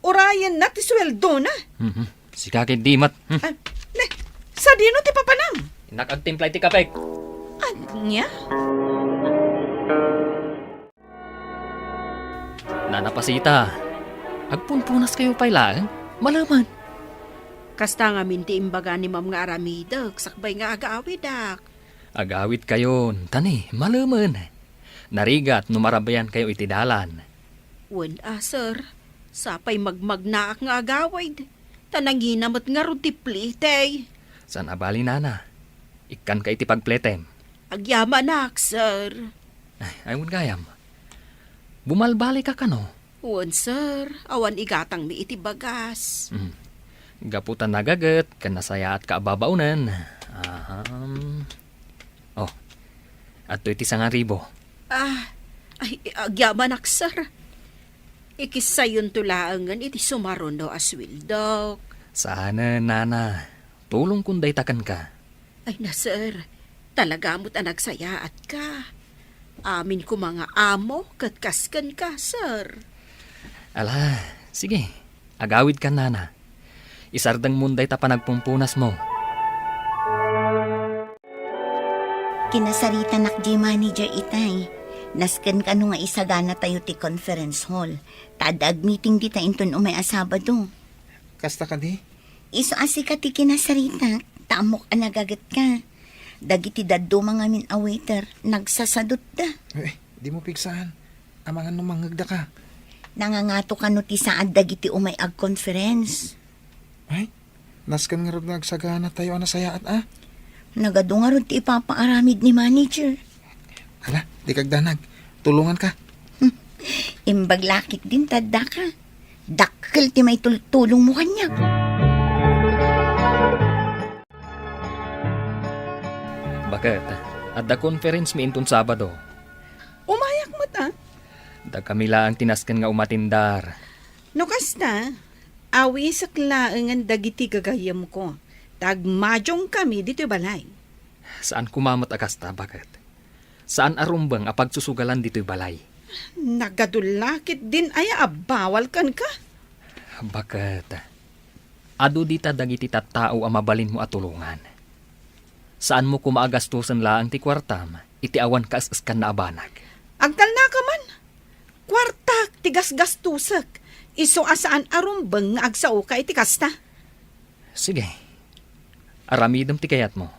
Urayenna ti sueldona. Mhm. Sika ket di met. Hmm. Ah, ne, sadino ti papanam? Innak agtimpla iti kapek. Ania? Nana Pasita, agpunpunaskayo pay laeng? Malemen. Kasta ngamin ti imbaga ni Ma'am nga aramidek sakbay nga agawidak. Agawidkayon, Tani, malemen. Narigat no marabiankayo iti dalan. Wen a, sir. Sapay magmagnaak nga agawid. Ta nangina met ngarud ti plete. Saan a bali, Nana. Ikkanka iti pagpletem. Agyamanak, sir. Ay, ay, wen gayam. Bumalbalika kano? Wen, sir. Awan igatangmi iti bagas. Mm. Gapu ta nagaget ken nasayaatka a babaonen. Aham. Oh, adtoy ti sangaribu. Ah, ay, agyamanak, sir. Ikissayonto laengen iti sumaruno a sueldok. Saanen, nana. Tulongkon dayta kenka. Ay na, sir. Talaga met a nagsayaatka. Amin koma nga amo ket kas kenka, sir. Ala, sige. Agawidka, nana. Isardengmon dayta panagpumpunasmo. Kinasaritanak diay manager itay. Nasken kano nga isaganatayo ti conference hall. Ta adda agmeeting dita inton umay a Sabado. Kasta kadi? Isu a sika ti kinasaritak, ta ammok a nagagetka. Dagiti dadduma ngamin a waiter, nagsasadutda. Eh, dimo pigsaan. Amangan no mangngegdaka. Nangangato kano ti saad dagiti umay ag-conference. Ay, nasken ngarud nga agsaganatayo a nasayaat, a? Nagadu ngarud ti ipapaaramid ni manager. Ala, dika agdanag. Tulonganka. Imbag la ketdin ta addaka. Dakkel ti maitultulongmo kaniak. Baket, adda conference mi inton Sabado. Umayak met, a? Dakami laeng ti nasken nga umatindar. No kasta, awisek laengen dagiti gagayyemko, ta agmadiongkami ditoy balay. Saan koma met a kasta, baket. Saan a rumbeng a pagsusugalan ditoy balay. Nagadu la ketdin aya a bawal kenka? Baket, adu dita dagiti tattao a mabalinmo a tulongan. Saanmo koma a gastosen laeng ti kuartam iti awan kaes-eskanna a banag. Agtalnaka man. Kuartak ti gasgastosek. Isu a saan a rumbeng nga agsaoka iti kasta. Sige. Aramidem ti kayatmo.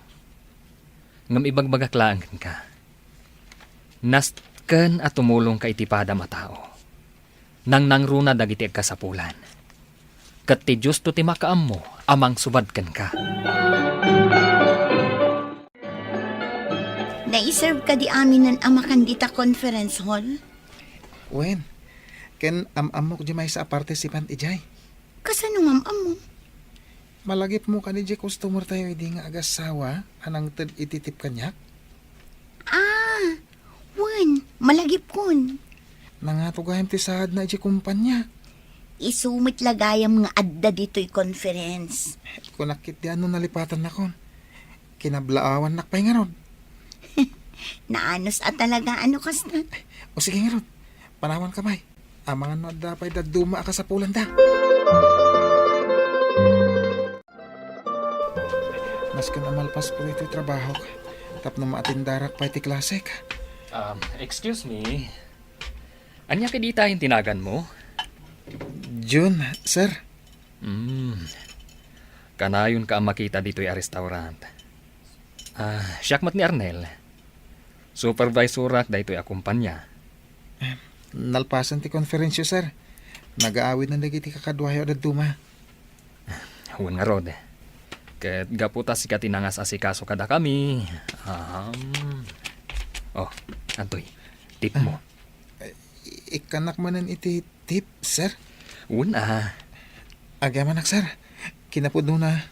Ngem ibagbagak laeng kenka. Nasken a tumulongka iti padam a tao. Nangnangruna dagiti agkasapulan. Ket ti Diosto ti makaammo a mangsubad kenka. Naiserve kadi aminen a makan dita conference hall? Wen, ken am-ammok di maysa a participant idiay. Kasano nga am-ammom? Malagipmo kadi di customer tayo idi nga agasawa a nangted iti tip kaniak? Ah, wen, malagipkon. Nangato gayam ti saadna idiay kumpanya. Isu met la gayam nga adda ditoy conference. Kunak ketdi a no nalipatannakon. Kinablaawannak pay ngarud. Naanus a talaga a no kasta. O sige ngarud, panawanka pay. Amangan no adda pay dadduma a kasapulanda. Nasken a malpasko ditoy trabahok tapno maatindarak pay ti klasek. Um, excuse me. Ania kadi ita ti naganmo? Jun, sir. Hmm. Kanayonka a makita ditoy a restaurant. Ah, siak met ni Arnel. Supervisorak daytoy a kumpanya. Nalpasen ti konferensyo, sir. Nagaawidna dagiti kakaduayo a dadduma. Wen ngarud. Ket gapu ta sika ti nangas-asikaso kadakami. Ahem. Oh, adtoy. Tip mo. Ah, i-, ikkanak manen iti tip, sir? Wen a. Agyamanak, sir. Kinapudnona,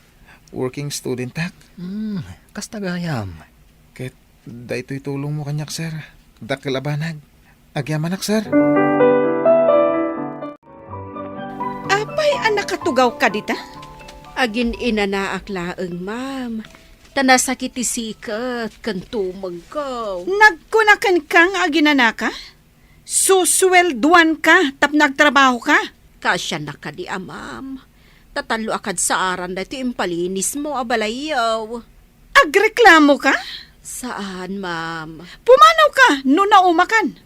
working studentak. Hmm, kasta gayam. Ket daytoy tulongmo kaniak, sir. Dakkel a banag. Agyamanak, sir. Apay a nakatugawka dita? Agin-inanaak laeng, ma'am. Ta nasakit ti siket ken tumengko. Nagkuna kenka nga aginanaka? Susueldoanka tapno agtrabahoka? Kaasiannak kadi a, ma'am. Ta tallo a kadsaaran daytoy impalinismo a balayyo. Agreklamoka? Saan, ma'am. Pumanawka no naumakan.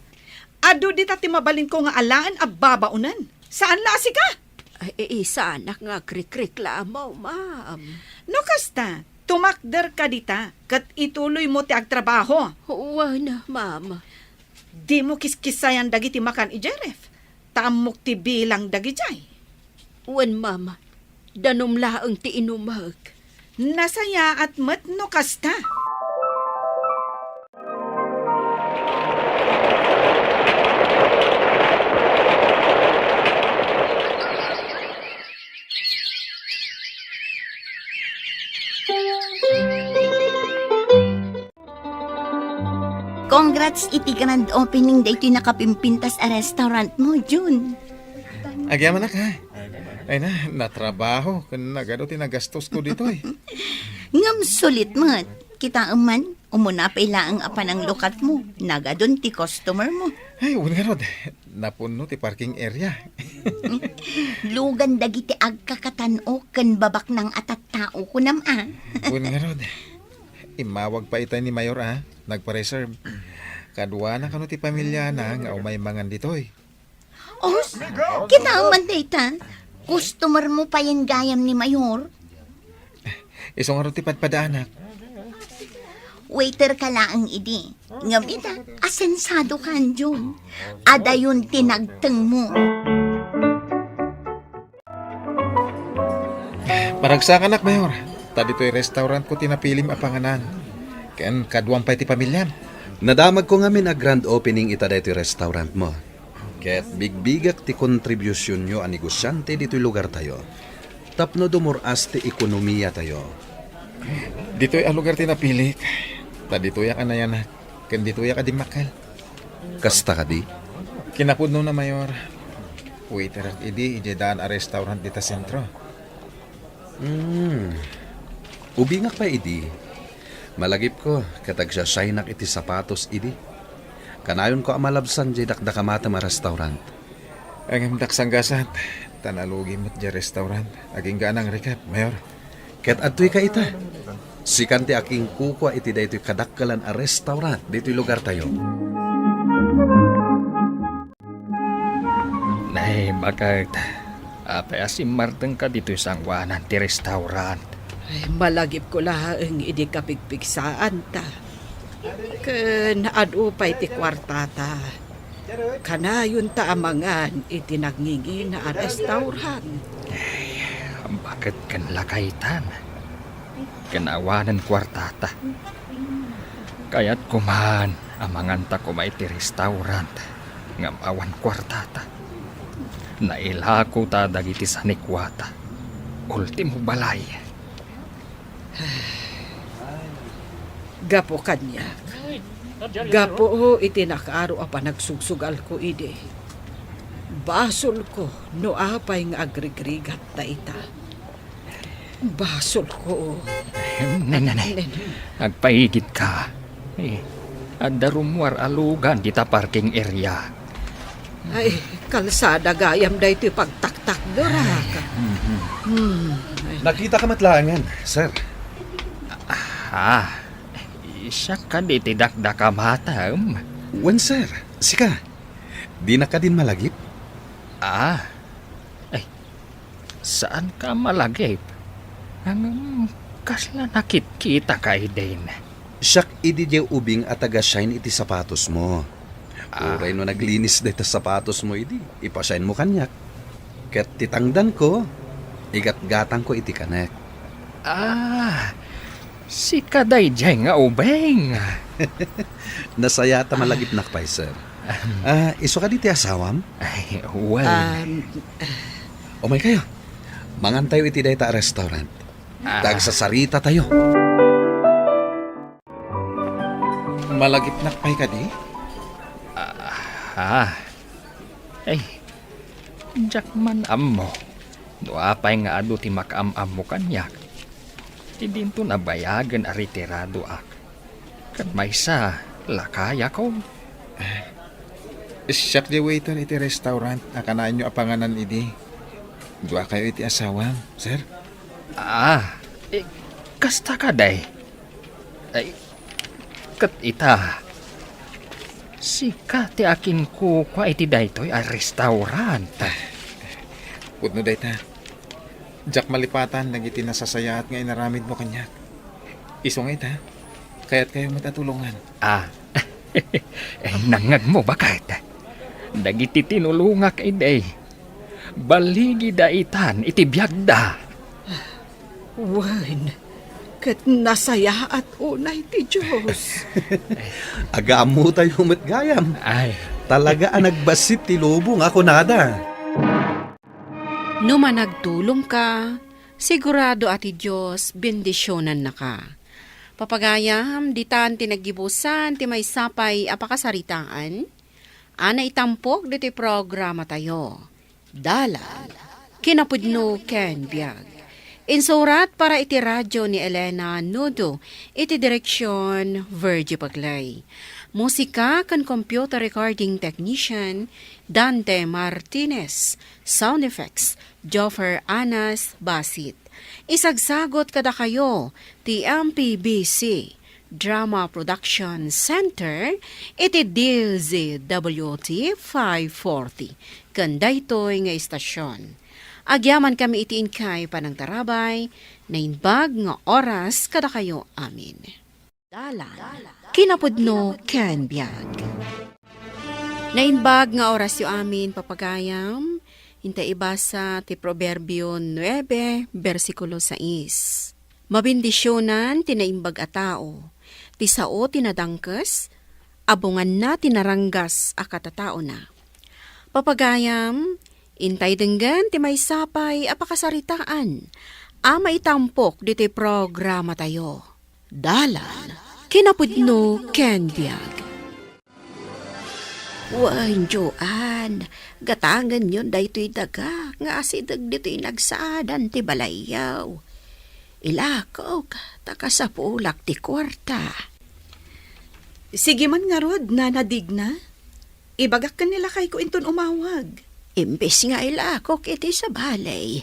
Adu dita ti mabalinko nga alaen a babaonen. Saan la a sika? Ay, eh, saanak nga agrikriklamo, ma'am. No kasta, tumakderka dita, ket ituloymo ti agtrabaho. Wen, ma'am. Dimo kiskisayan dagiti makan idiay ref, ta ammok ti bilang dagidiay. Wen, ma'am. Danum laeng ti inumek. Nasayaat met no kasta. Congrats iti grand opening daytoy nakapimpintas a restaurant mo, Jun. Agyamanak, ha? Ay na, natrabaho, ken nagadu ti nagastosko ditoy. Ngem sulit met. Kitaem man, umuna pay laeng a pananglukat mo, nagadun ti customer mo. Ay, wen ngarud, napunno ti parking area. Lugan dagiti agkakatan-ok ken babaknang a tattao kunam a. Wen ngarud, immawag pay itay ni Mayor a nagpa-reserve. Kaduana kano ti pamiliana nga umay mangan ditoy. Os, kitaem man dayta. Customer mo payen gayam ni Mayor. Isu ngarud ti padpadaanak. Waiter ka laeng idi. Ngem ita, asensado ka, Jun. Adayon ti nagteng mo. Maragsakanak, Mayor. Ta ditoy restaurant ko ti napilim a panganan. Ken kaduam pay ti pamiliam. Nadamagko ngamin a grand opening ita daytoy restaurant mo. Ket bigbigak ti kontribusionyo a negosiante ditoy lugartayo tapno dumur-as ti ekonomiatayo. Ditoy a lugar ti napilik, ta ditoyak a nayanak, ken ditoyak a dimmakkel. Kasta kadi? Kinapudnona, Mayor. Waiter idi idiay daan a restaurant dita sentro. Hmm. Ubingak pay idi. Malagipko ket agsasaynak iti sapatos idi. Kanayonko a malabsan diay dakdakamatem a restaurant. Ngem daksanggasat, ta nalugi met diay restaurant. Agingga a nangrigat, Mayor. Ket adtoy ka ita. Sikan ti akinkukua iti daytoy kadakkelan a restaurant ditoy lugartayo. Nay, baket, apay a simmartengka ditoy sangoanan ti restaurant? Ay, malagipko laeng idi kapigpigsaanta. Ken adu pay ti kuartata. Kanayonta a mangan iti nangingina a restaurant. Ay, baket ken lakaytan? Ken awanen kuartata. Kayatko man a manganta koma iti restaurant ngem awan kuartata. Nailako ta dagiti sanikuata. Ultimo balay. Gapu kaniak, gapu iti nakaro a panagsugsugalko idi, basolko no apay nga agrigrigat dayta. Basolko. Ay, nanay, nanay. Agpaigidka. Eh, adda rummuar a lugan dita parking area. Ay, kalsada gayam daytoy pagtaktakderak. Mhm. Hmm. Ay. Nakitaka met laengen, sir? Ah, siak kadi ti dakdakamatem? Wen, sir. Sika. Dinak kadin malagip? Ah. Ay, saanka a malagip? Ngem kasla nakitkitaka idin? Siak idi diay ubing a taga-shine iti sapatosmo. Ah. Uray no naglinis dayta sapatosmo idi, ipa-shine mo kaniak. Ket ti tangdanko, igatgatangko iti kanek. Ah, sika daydiay nga ubing. Nasayaat a malagipnak pay, sir. Ah, isu kadi ti asawam? Ay, well. Um, umaykayo. Mangantayo iti dayta a restaurant. Ah. Agsasarita tayo. Malagipnak pay kadi? Ah, ah. Ay, diak man ammo no apay nga adu ti makaam-ammo kaniak. Ti dinto nabayagen a retiradoak. Ket maysa, lakayakon. Siak diay waiter iti restaurant a kanaenyo a panganan idi. Duakayo iti asawam, sir? Ah, eh, kasta kadi? Ay, ket ita, sika ti akinkukua iti daytoy a restaurant. Pudno dayta. Diak malipatan dagiti nasasayaat nga inaramidmo kaniak. Isu nga ita, kayatkayo met a tulongan. Ah. Eh, nangngegmo, baket? Dagiti tinulongak idi, baligida itan iti biagda. Wen, ket nasayaat unay ti Dios. Agaammotayo met gayam. Ay. Talaga a nagbassit ti lubong a kunada. No managtulongka, Sigurado a ti Dios bendisionannaka. Papagayam, ditan ti naggibusan ti maysa pay a pakasaritaan a naitampok ditoy programatayo. Dalan, kinapudno ken biag. Insurat para iti radio ni Elena Nudo, iti direksyon Virgie Paglay. Musika ken computer recording technician, Dante Martinez. Sound effects, Joffer Anas Basit. Isagsagot kadakayo ti M P B C Drama Production Center iti D Z W T five forty ken daytoy nga istasyon. Agyamankami iti inkay panangtarabay, naimbag nga oras kadakayo amin. Dalan, kinapudno ken biag. Naimbag nga orasyo amin, papagayam, inta ibasa ti Proverbio nuebe, bersikulo sais. Mabendisionan ti naimbag a tao, ti sao ti nadangkes, abunganna ti naranggas a katataona. Papagayam, intay denggen ti maysa pay a pakasaritaan a maitampok ditoy programatayo. Dalan, kinapudno ken biag. Wen, Joan, gatangenyon daytoy daga nga asideg ditoy nagsaadan ti balayyo. Ilakok, ta kasapulak ti kuarta. Sige man ngarud, Nana Digna. Ibagak ken ni lakayko inton umawag. Imbes nga ilakok iti sabali,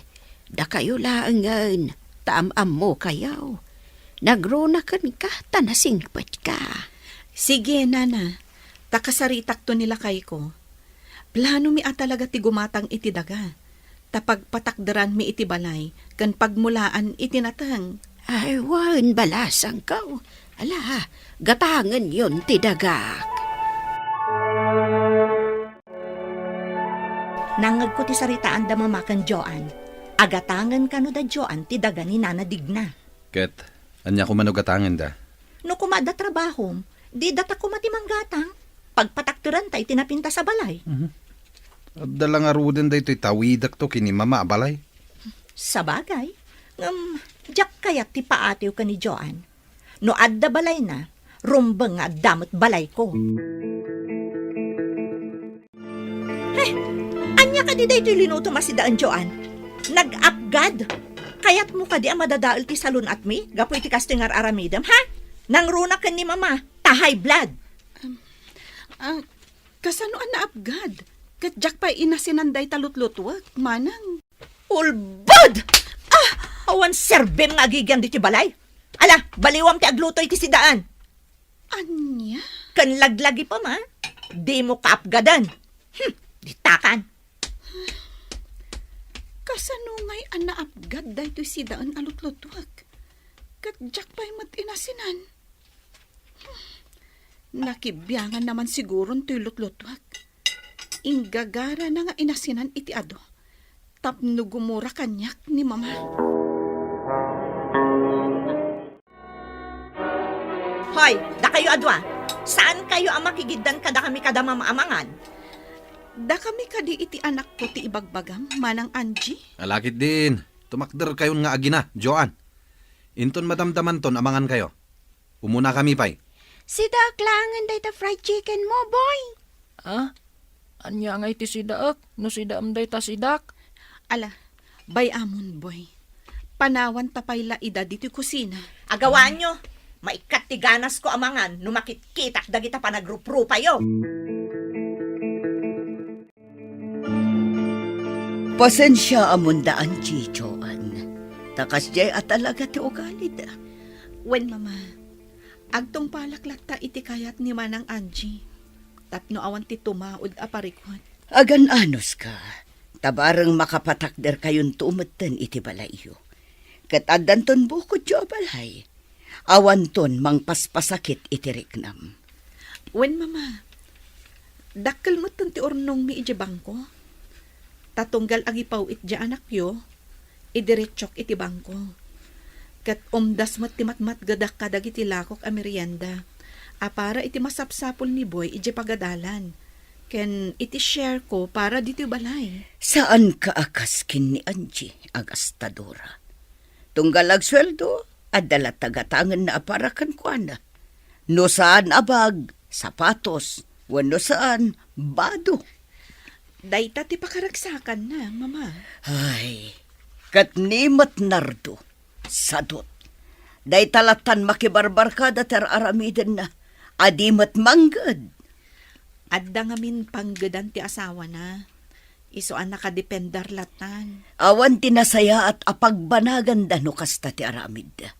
dakayo laengen, ta am-ammokayo. Nagruna kenka, ta nasingpetka. Sige, Nana. Ta kasaritakto ni lakayko. Planomi a talaga ti gumatang iti daga. Ta pagpatakderanmi iti balay ken pagmulaan iti nateng. Ay, wen, balasangko. Ala, gatangenyon ti dagak. Nangngegko ti saritaan da Mama ken Joan. Agatangen kano da Joan ti daga ni Nana Digna. Ket ania koma no gatangenda? No koma adda trabahom, di data koma ti manggatang. Pagpatakderanta iti napintas a balay. Mhm. Adda la ngaruden daytoy tawidekto ken ni Mama a balay. Sabagay, ngem diak kayat ti paatiw ken ni Joan. No adda balayna, rumbeng nga adda met balayko. He, ania kadi daytoy linutom a sidaen, Joan? Nag-apgad? Kayatmo kadi a madadael ti salun-atmi gapu iti kastoy nga ar-aramidem, ha? Nangruna ken ni Mama, ta high blood. Um, ah, kasano a naapgad? Ket diak pay inasinan dayta lutlutuek, manang. Ulbod! Ah! Awan serbim nga agigian ditoy balay. Ala, baliwam ti agluto iti sidaen. Ania? Ken laglagipem, a? Dimo kaapgaden. Hmm, ditakan. Kasano ngay a naapgad daytoy sidaen a lutlutuek? Ket diak pay met inasinan. Hmm, nakibianganna man siguron toy lutlutuek. Inggagarana nga inasinan iti adu tapno gumura kaniak ni Mama. Hoy, dakayo a dua, saankayo a makigiddan kadakami kada Mama a mangan? Dakami kadi iti anakko ti ibagbagam, Manang Angie? Ala ketdin, tumakderkayon nga agina, Joan. Inton madamdamanton a mangankayo, umunakami pay. Sidaek laengen dayta fried chicken mo, boy. Ah? Ania ngay ti sidaek no sidaem dayta sidak? Ala, bay-amon, boy. Panawanta pay la ida ditoy kusina. Agawaanyo. Maikkat ti ganasko a mangan no makitkitak dagita panagruprupayo. Pasensiaamon da Angie, Joan. Ta kasdiay a talaga ti ugalida. Wen, Mama, agtungpalak latta iti kayat ni Manang Angie tapno awan ti tumaud a parikut. Agan-anuska, ta bareng makapatakderkayonto metten iti balayyo. Ket addanton bukodyo a balay. Awanton mangpaspasakit iti riknam. Wen, Mama, dakkel metten ti urnongmi idiay bangko. Ta tunggal agipaw-it diay anakyo, idiretsok iti bangko. Ket umdas met ti matmatgedak kadagiti lakok a merienda a para iti masapsapul ni Boy idiay pagadalan, ken iti share ko para ditoy balay. Saanka a kas ken ni Angie a Tunggal agsueldo, adda latta gatangenna a para kenkuana. No saan a bag, sapatos, wenno saan, bado. Dayta ti pakaragsakanna, Mama. Ay, ket ni met Nardo, sadut. Dayta lattan makibarbarkada ti ar-aramidenna, a di met mangged. Adda ngamin panggedan ti asawana. Isu a nakadepender lattan. Awan ti nasayaat a pagbanaganda no kasta ti aramidda.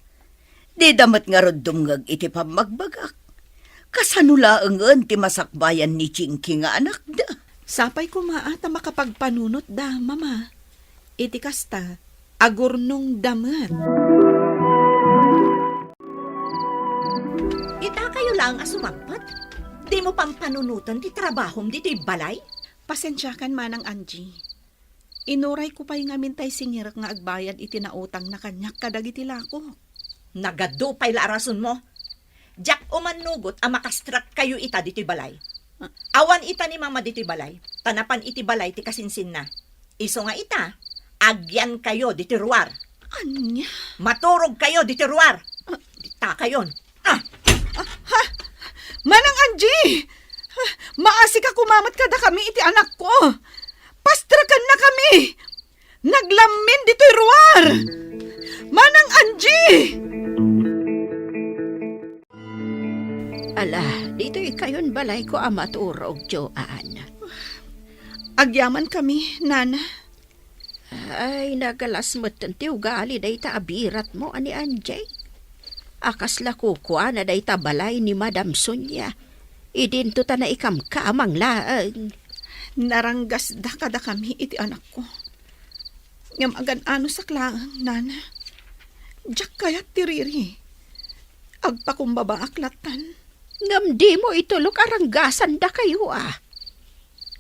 Dida met ngarud dumngeg iti pammagbagak. Kasano laengen ti masakbayan ni Chinky nga anakda? Sapay koma a ta makapagpanunotda, Mama. Iti kasta, agurnongda met. Ita kayo laeng a sumagpet? Dimo pampanunoten ti trabahom ditoy balay? Pasensiakan, Manang Angie. Inurayko pay ngamin tay singirek nga agbayad iti nautangna kaniak kadagiti lakok. Nagadu pay la a rasonmo. Diak umannugot a makastrak kayo ita ditoy balay. Awan ita ni Mama ditoy balay, ta napan iti balay ti kasinsinna. Isu nga ita, agyan kayo ditoy ruar. Ania? Maturog kayo ditoy ruar. Dita kayon. Ah! Ah, ha? Manang Angie! Ah, maasika koma met kadakami iti anakko. Pastrakenna kami! Naglammin ditoy ruar! Manang Angie! Ala, ditoy kayon balayko a maturog, Joan. Agyaman kami, Nana. Ay, nagalas metten ti ugali dayta a biratmo a ni Angie. A kasla kukuana dayta balay ni Madam Sonia. Idinto ta naikamkamang laeng. Naranggasda kadakami iti anakko. Ngem agan-anosak laeng, Nana. Diak kayat ti riri. Agpakumbabaak lattan. Ngem dimo itulok a ranggasandakayo a.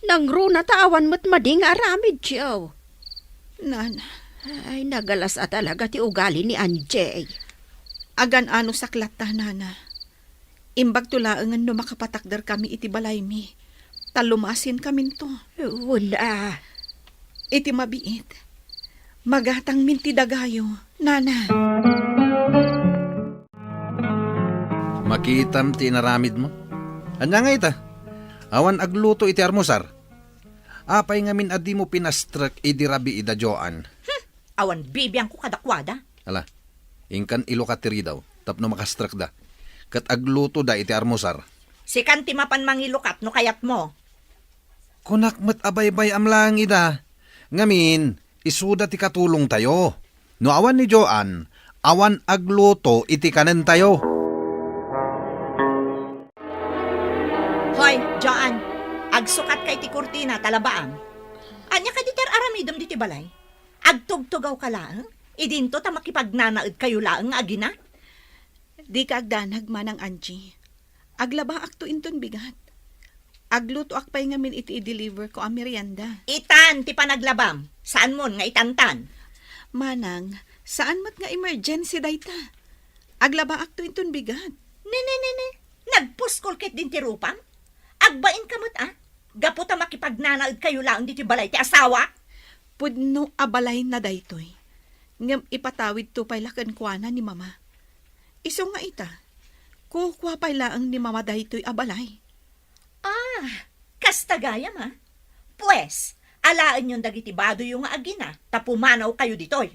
Nangruna ta awan met madi nga aramidyo. Nana. Ay, nagalas a talaga ti ugali ni Angie. Agan-anosak latta, Nana. Imbagto laengen no makapatakderkami iti balaymi, ta lumasinkaminto. Wen a. Iti mabiit, magatangmin ti dagayo, Nana. Makitam ti inaramidmo. Ania nga ita? Awan agluto iti armusar. Apay ngamin a dimo pinastrek idi rabii da Joan? Hmm, awan bibiangko kadakuada. Ala, inkan ilukat ti ridaw tapno makastrekda. Ket aglutoda iti armusar. Sikan ti mapan mangilukat no kayatmo. Kunak met a baybay-am laeng ida. Ngamin, isuda ti katulongtayo. No awan ni Joan, awan agluto iti kanentayo. Hoy, Joan, agsukatka iti kurtina ta labaam. Ania kadi ti ar-aramidem ditoy balay? Agtugtugawka laeng? Idinto ta makipagnanaedkayo laeng nga agina? Dika agdanag, Manang Angie. Aglabaakto inton bigat. Aglutoak pay ngamin iti i-deliver ko a merienda. Itan ti panaglabam. Saanmon nga itantan? Manang, saan met nga emergency dayta. Aglabaakto inton bigat. Ne, ne, ne, ne. Nagpuskol ket din ti rupam? Agbainka met, a? Gapu ta makipagnanaedkayo laeng ditoy balay ti asawa? Pudno a balayna daytoy. Ngem ipatawidto pay la kenkuana ni Mama. Isu nga ita, kukua pay laeng ni Mama daytoy a balay. Ah, kasta gayam a. Pues, alaenyon dagiti badoyo nga agina, ta pumanawkayo ditoy.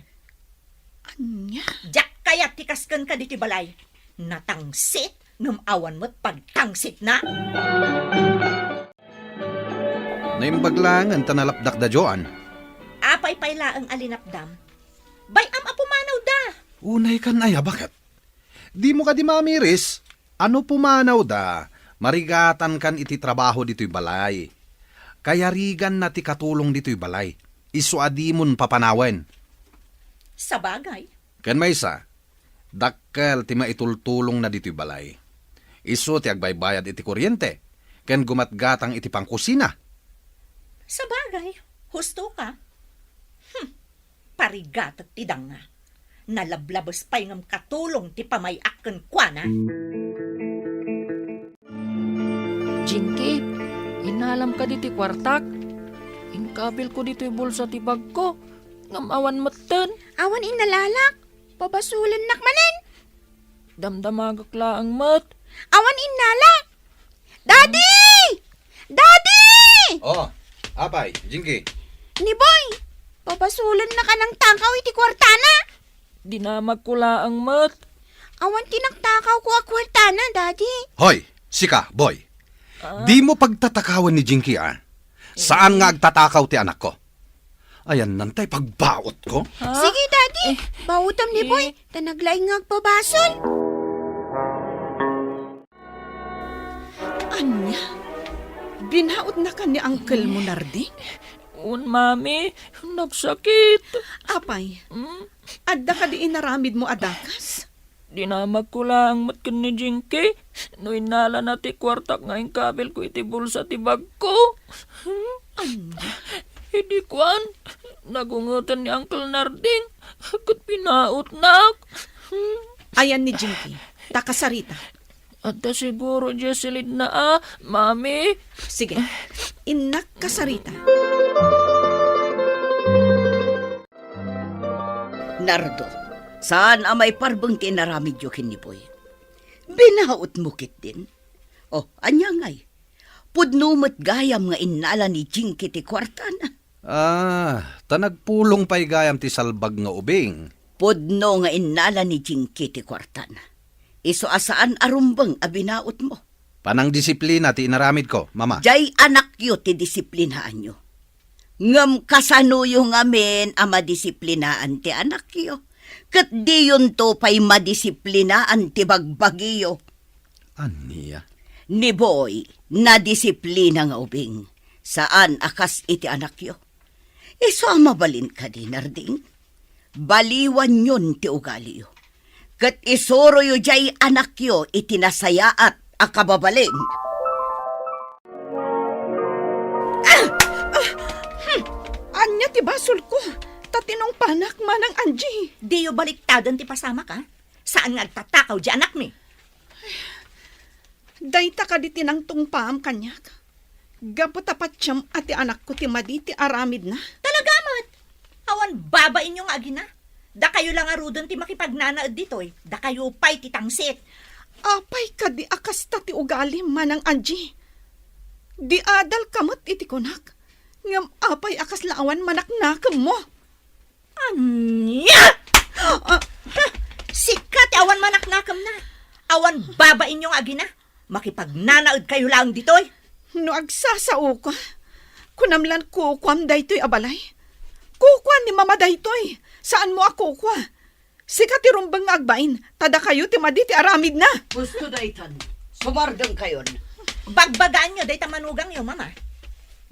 Ania? Diak kayat ti kas kenka ditoy balay. Natangsit, ngem awan met pagtangsitna. Naimbag laengen ta nalapdak da Joan. Apay pay laeng a linapdam? Bay-am a pumanawda. Unay kan aya, baket? Dimo kadi mamiris? A no pumanawda, marigatankan iti trabaho ditoy balay. Kayariganna ti katulong ditoy balay. Isu a dimon papanawen. Sabagay. Ken maysa, dakkel ti maitultulongna ditoy balay. Isu ti agbaybayad iti kuryente, ken gumatgatang iti pangkusina. Sabagay, husto ka. Hmm, parigatek ti danga. Nalablabes pay ngem katulong ti pamay-ak kenkuana. Jinky, inalam kadi ti kuartak? Inkabilko ditoy bulsa ti bagko, ngem awan metten. Awan innalalak. Pabasolennak manen. Damdamagak laeng met. Awan innala. Daddy! Daddy! Oh, apay, Jinky? Ni Boy, pabasolennak a nangtakaw iti kuartana. Dinamagko laeng met. Awan ti nagtakawko a kuartana, Daddy. Hoy, sika, Boy. Ah? Dimo pagtatakawan ni Jinky, a. Saan nga agtatakaw ti anakko? Ayannan tay pagbaotko? Ha? Sige, Daddy. Eh, baotam ni Boy, eh, ta naglaing nga agpabasol. Ania? Binaotnaka ni uncle mo, Narding? Wen, Mami, nagsakit. Apay, hmm? Adda kadi inaramidmo a dakas? Dinamagko laeng met ken ni Jinky. No innalana ti kuartak nga inkabilko iti bulsa ti bagko. Ania? Idi kuan, nagungeten ni Uncle Narding ket binaotnak. Ayan ni Jinky, ta kasarita. Adda siguro diay silidna a, Mami. Sige, innak kasarita. Nardo, saan a maiparbeng ti inaramidyo ken ni Boy. Binaotmo ketdin. Oh, ania ngay? Pudno met gayam nga innala ni Jinky ti kuartana. Ah, ta nagpulong pay gayam ti salbag nga ubing. Pudno nga innala ni Jinky ti kuartana. Isu a saan a rumbeng a binaotmo. Panangdisiplina ti inaramidko, Mama. Diay anakyo ti disiplinaanyo. Ngem kasanoyo ngamin a madisiplinaan ti anakyo? Ket diyonto pay madisiplinaan ti bagbagiyo. Ania? Ni Boy, nadisiplina nga ubing. Saan a kas iti anakyo. Isu a mabalin kadi, Narding? Baliwanyon ti ugaliyo. Ket isuroyo diay anakyo iti nasayaat a kababalin. Ah! Ah! Hmm! Ania ti basolko? Ta tinungpanak, Manang Angie. Diyo baliktaden ti pasamak, a? Saan nga agtatakaw diay anakmi? Dayta kadi ti nangtungpaam kaniak? Gapu ta patiem a ti anakko ti madi ti aramidna. Talaga met! Awan babainyo nga agina. Dakayo la ngaruden ti makipagnanaed ditoy. Dakayo pay ti tangsit. Apay kadi a kasta ti ugalim, Manang Angie? Di adalka met iti kunak. Ngem apay a kasla awan manaknakemmo? Ania? Ah, ha! Sika ti awan manaknakemna. Awan babainyo nga agina. Makipagnanaedkayo laeng ditoy. No agsasaoka, kunam lan kukuam daytoy a balay. Kukua ni Mama daytoy. Saanmo a kukua. Sika ti rumbeng nga agbain, ta dakayo ti madi ti aramidna. Husto daytan. Sumardengkayon. Bagbagaanyo dayta manugangyo, Mama.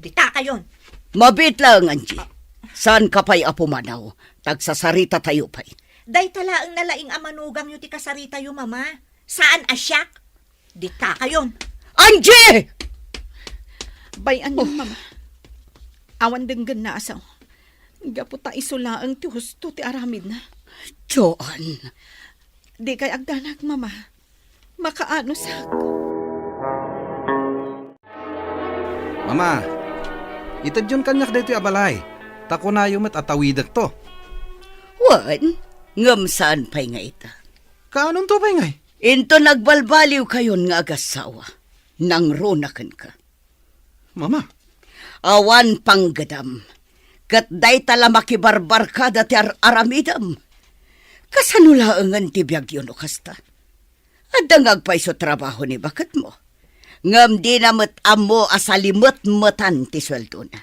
Ditakayon. Mabiit laeng, Angie. Saanka pay a pumanaw. Tagsasarita tayo pay. Dayta laeng nalaing a manugangyo ti kasaritayo, Mama. Saan a siak. Ditakayon. Angie! Bay-anyon, Mama. Awan denggenna a sao. Gapu ta isu laeng ti husto ti aramidna. Joan. Dikay agdanag, Mama. Makaanosak. Mama, itedyon kaniak daytoy a balay, ta kunayo met a tawidekto. Wen, ngem saan pay nga ita. Kaanonto pay ngay? Inton nagbalbaliwkayon nga agassawa, nangruna kenka. Mama. Awan panggedam, ket dayta la makibarbarkada ti ar-aramidem. Kasano laengen ti biagyo no kasta? Adda nga agpayso trabaho ni baketmo, ngem dina met ammo a salimetmetan ti sueldona.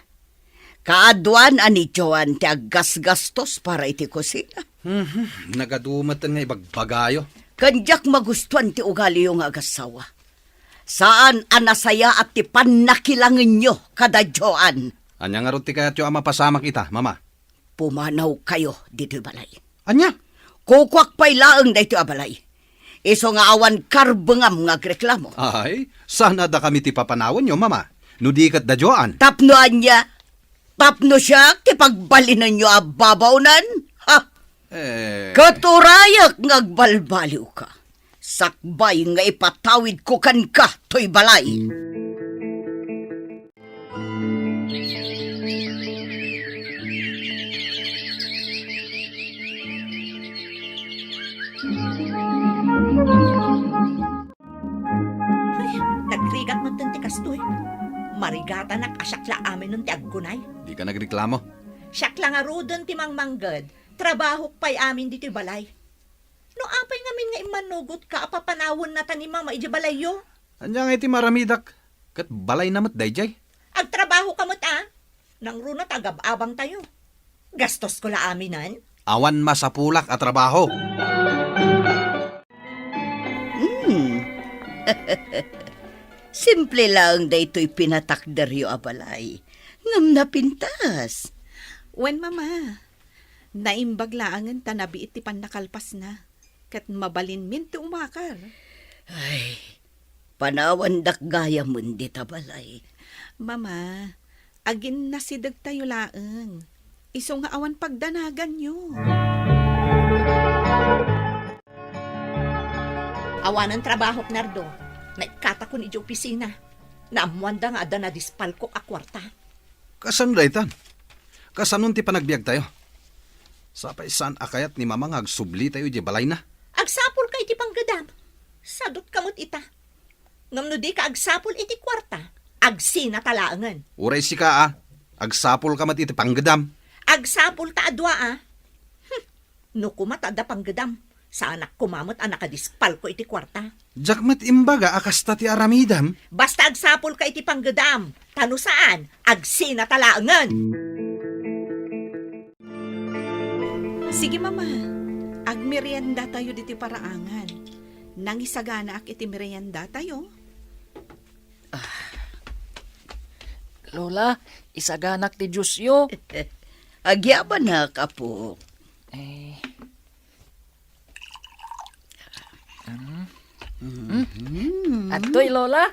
Kaaduan a ni Joan ti aggasgastos para iti kusina. Mhm, nagadu met nga ibagbagayo. Ken diak magustuan ti ugaliyo nga agassawa. Saan a nasayaat ti pannakilangenyo kada Joan. Ania ngarud ti kayatyo a mapasamak ita, Mama? Pumanawkayo ditoy balay. Ania? Kukuak pay laeng daytoy a balay. Isu nga awan karbengam nga agreklamo. Ay, saan a dakami ti papanawenyo, Mama? No di ket da Joan. Tapno ania? Tapno siak ti pagbalinenyo a babaonen? Ha? Eh. Ket urayak nga agbalbaliwka. Sakbay nga ipatawidko kenka toy balay. Parigatanak a siak la aminen ti agkunay. Dika nagreklamo. Siak la ngaruden ti mangmangged, trabahok pay amin ditoy balay. No apay ngamin nga immannugotka a papanawennata ni Mama idiay balayyo? Ania ngay ti maaramidak? Ket balayna met daydiay. Agtrabahoka met a. Nangruna ta agab-abangtayo. Gastosko la aminen. Awan masapulak a trabaho. Hmm. Simple laeng daytoy pinatakderyo a balay. Ngem napintas. Wen, Mama. Naimbag laengen ta nabiit ti pannakalpasna, ket mabalinmin ti umakar. Ay, panawandak gayamen dita balay. Mama, aginnasidegtayo laeng. Isu nga awan pagdanaganyo. Awanen trabahok, Nardo. Naikkatakon idiay opisina. Naammoanda nga adda nadispalkok a kuarta. Kasano daytan? Kasanon ti panagbiagtayo? Sapay saan a kayat ni Mama nga agsublitayo idiay balayna? Agsapulka iti panggedam. Sadutka met ita. Ngem no dika agsapul iti kuarta, agsinata laengen. Uray sika a, agsapulka met iti panggedam. Agsapulta a dua a. Hmm. No koma ta adda panggedam, saanak koma met a nakadispalko iti kuarta. Diak met imbaga a kasta ti aramidem. Basta agsapulka iti panggedam, ta no saan, agsinata laengen. Sige, Mama. Agmeriendatayo ditoy paraangan. Nangisaganaak iti meriendatayo. Ah. Lola, isaganak ti juiceyo. Agyamanak, apo. Eh. Mm. Mm. Adtoy, Lola.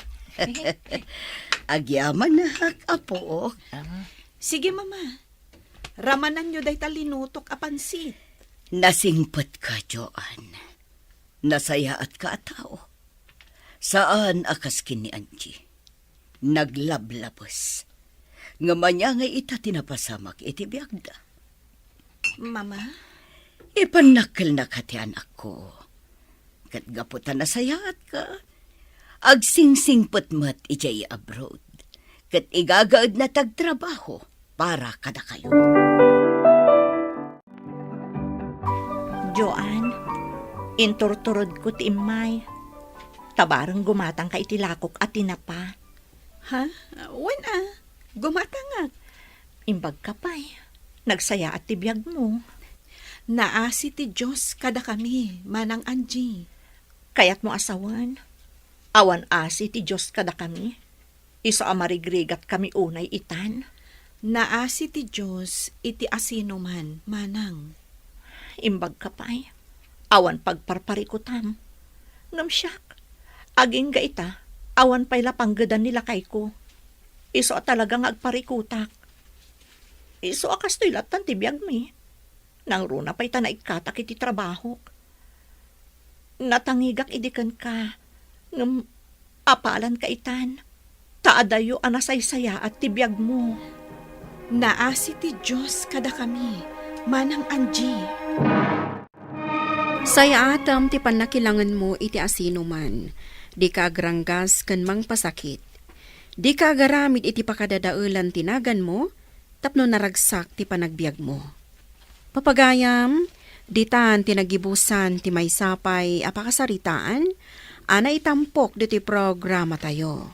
Agyamanak, apo. Ah. Sige, Mama. Ramananyo dayta linutok a pansit. Nasingpetka, Joan. Nasayaatka a tao. Saan a kas ken ni Angie. Naglablabes. Ngem ania ngay ita ti napasamak iti biagda? Mama? Ipannakkelnaka ti anakko. Ket gapu ta nasayaatka, agsingsingpet met idiay abroad. Ket igagaedna ti agtrabaho para kadakayo. Joan, inturturodko ti immay. Ta bareng gumatangka iti lakok a tinapa. Ha? Wen a, gumatangak. Imbagka pay, nagsayaat ti biagmo. Naasi ti Dios kadakami, Manang Angie. Kayatmo a sawen, awan asi ti Dios kadakami. Isu a marigrigatkami unay itan. Naasi ti Dios iti asinoman, Manang. Imbagka pay, awan pagparparikutam. Ngem siak, agingga ita, awan pay la panggedan ni lakayko. Isu a talaga nga agparikutak. Isu a kastoy lattan ti biagmi. Nangruna pay ta naikkatak iti trabahok. Natangigak idi kenka, ngem apalanka itan, ta adayo a nasaysayaat ti biagmo. Naasi ti Dios kadakami, Manang Angie. Sayaatem ti pannakilangenmo iti asinoman. Dika agranggas ken mangpasakit. Dika agaramid iti pakadadaelan ti naganmo, tapno naragsak ti panagbiagmo. Papagayam, ditan ti nagibusan ti maysa pay a pakasaritaan a naitampok ditoy programatayo.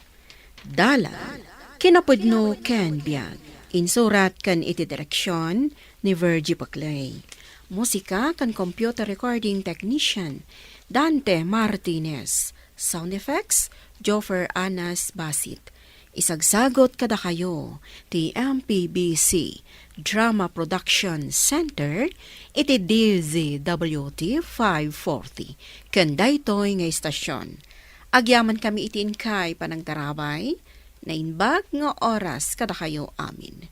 Dalan, kinapudno ken biag. Insurat ken iti direksion ni Virgie Paclay. Musika ken computer recording technician, Dante Martinez. Sound effects, Joffer Anas Basit. Isagsagot kadakayo ti M P B C Drama Production Center iti D Z W T five forty ken daytoy nga istasyon. Agyamankami iti inkay panangtarabay, naimbag nga oras kadakayo amin.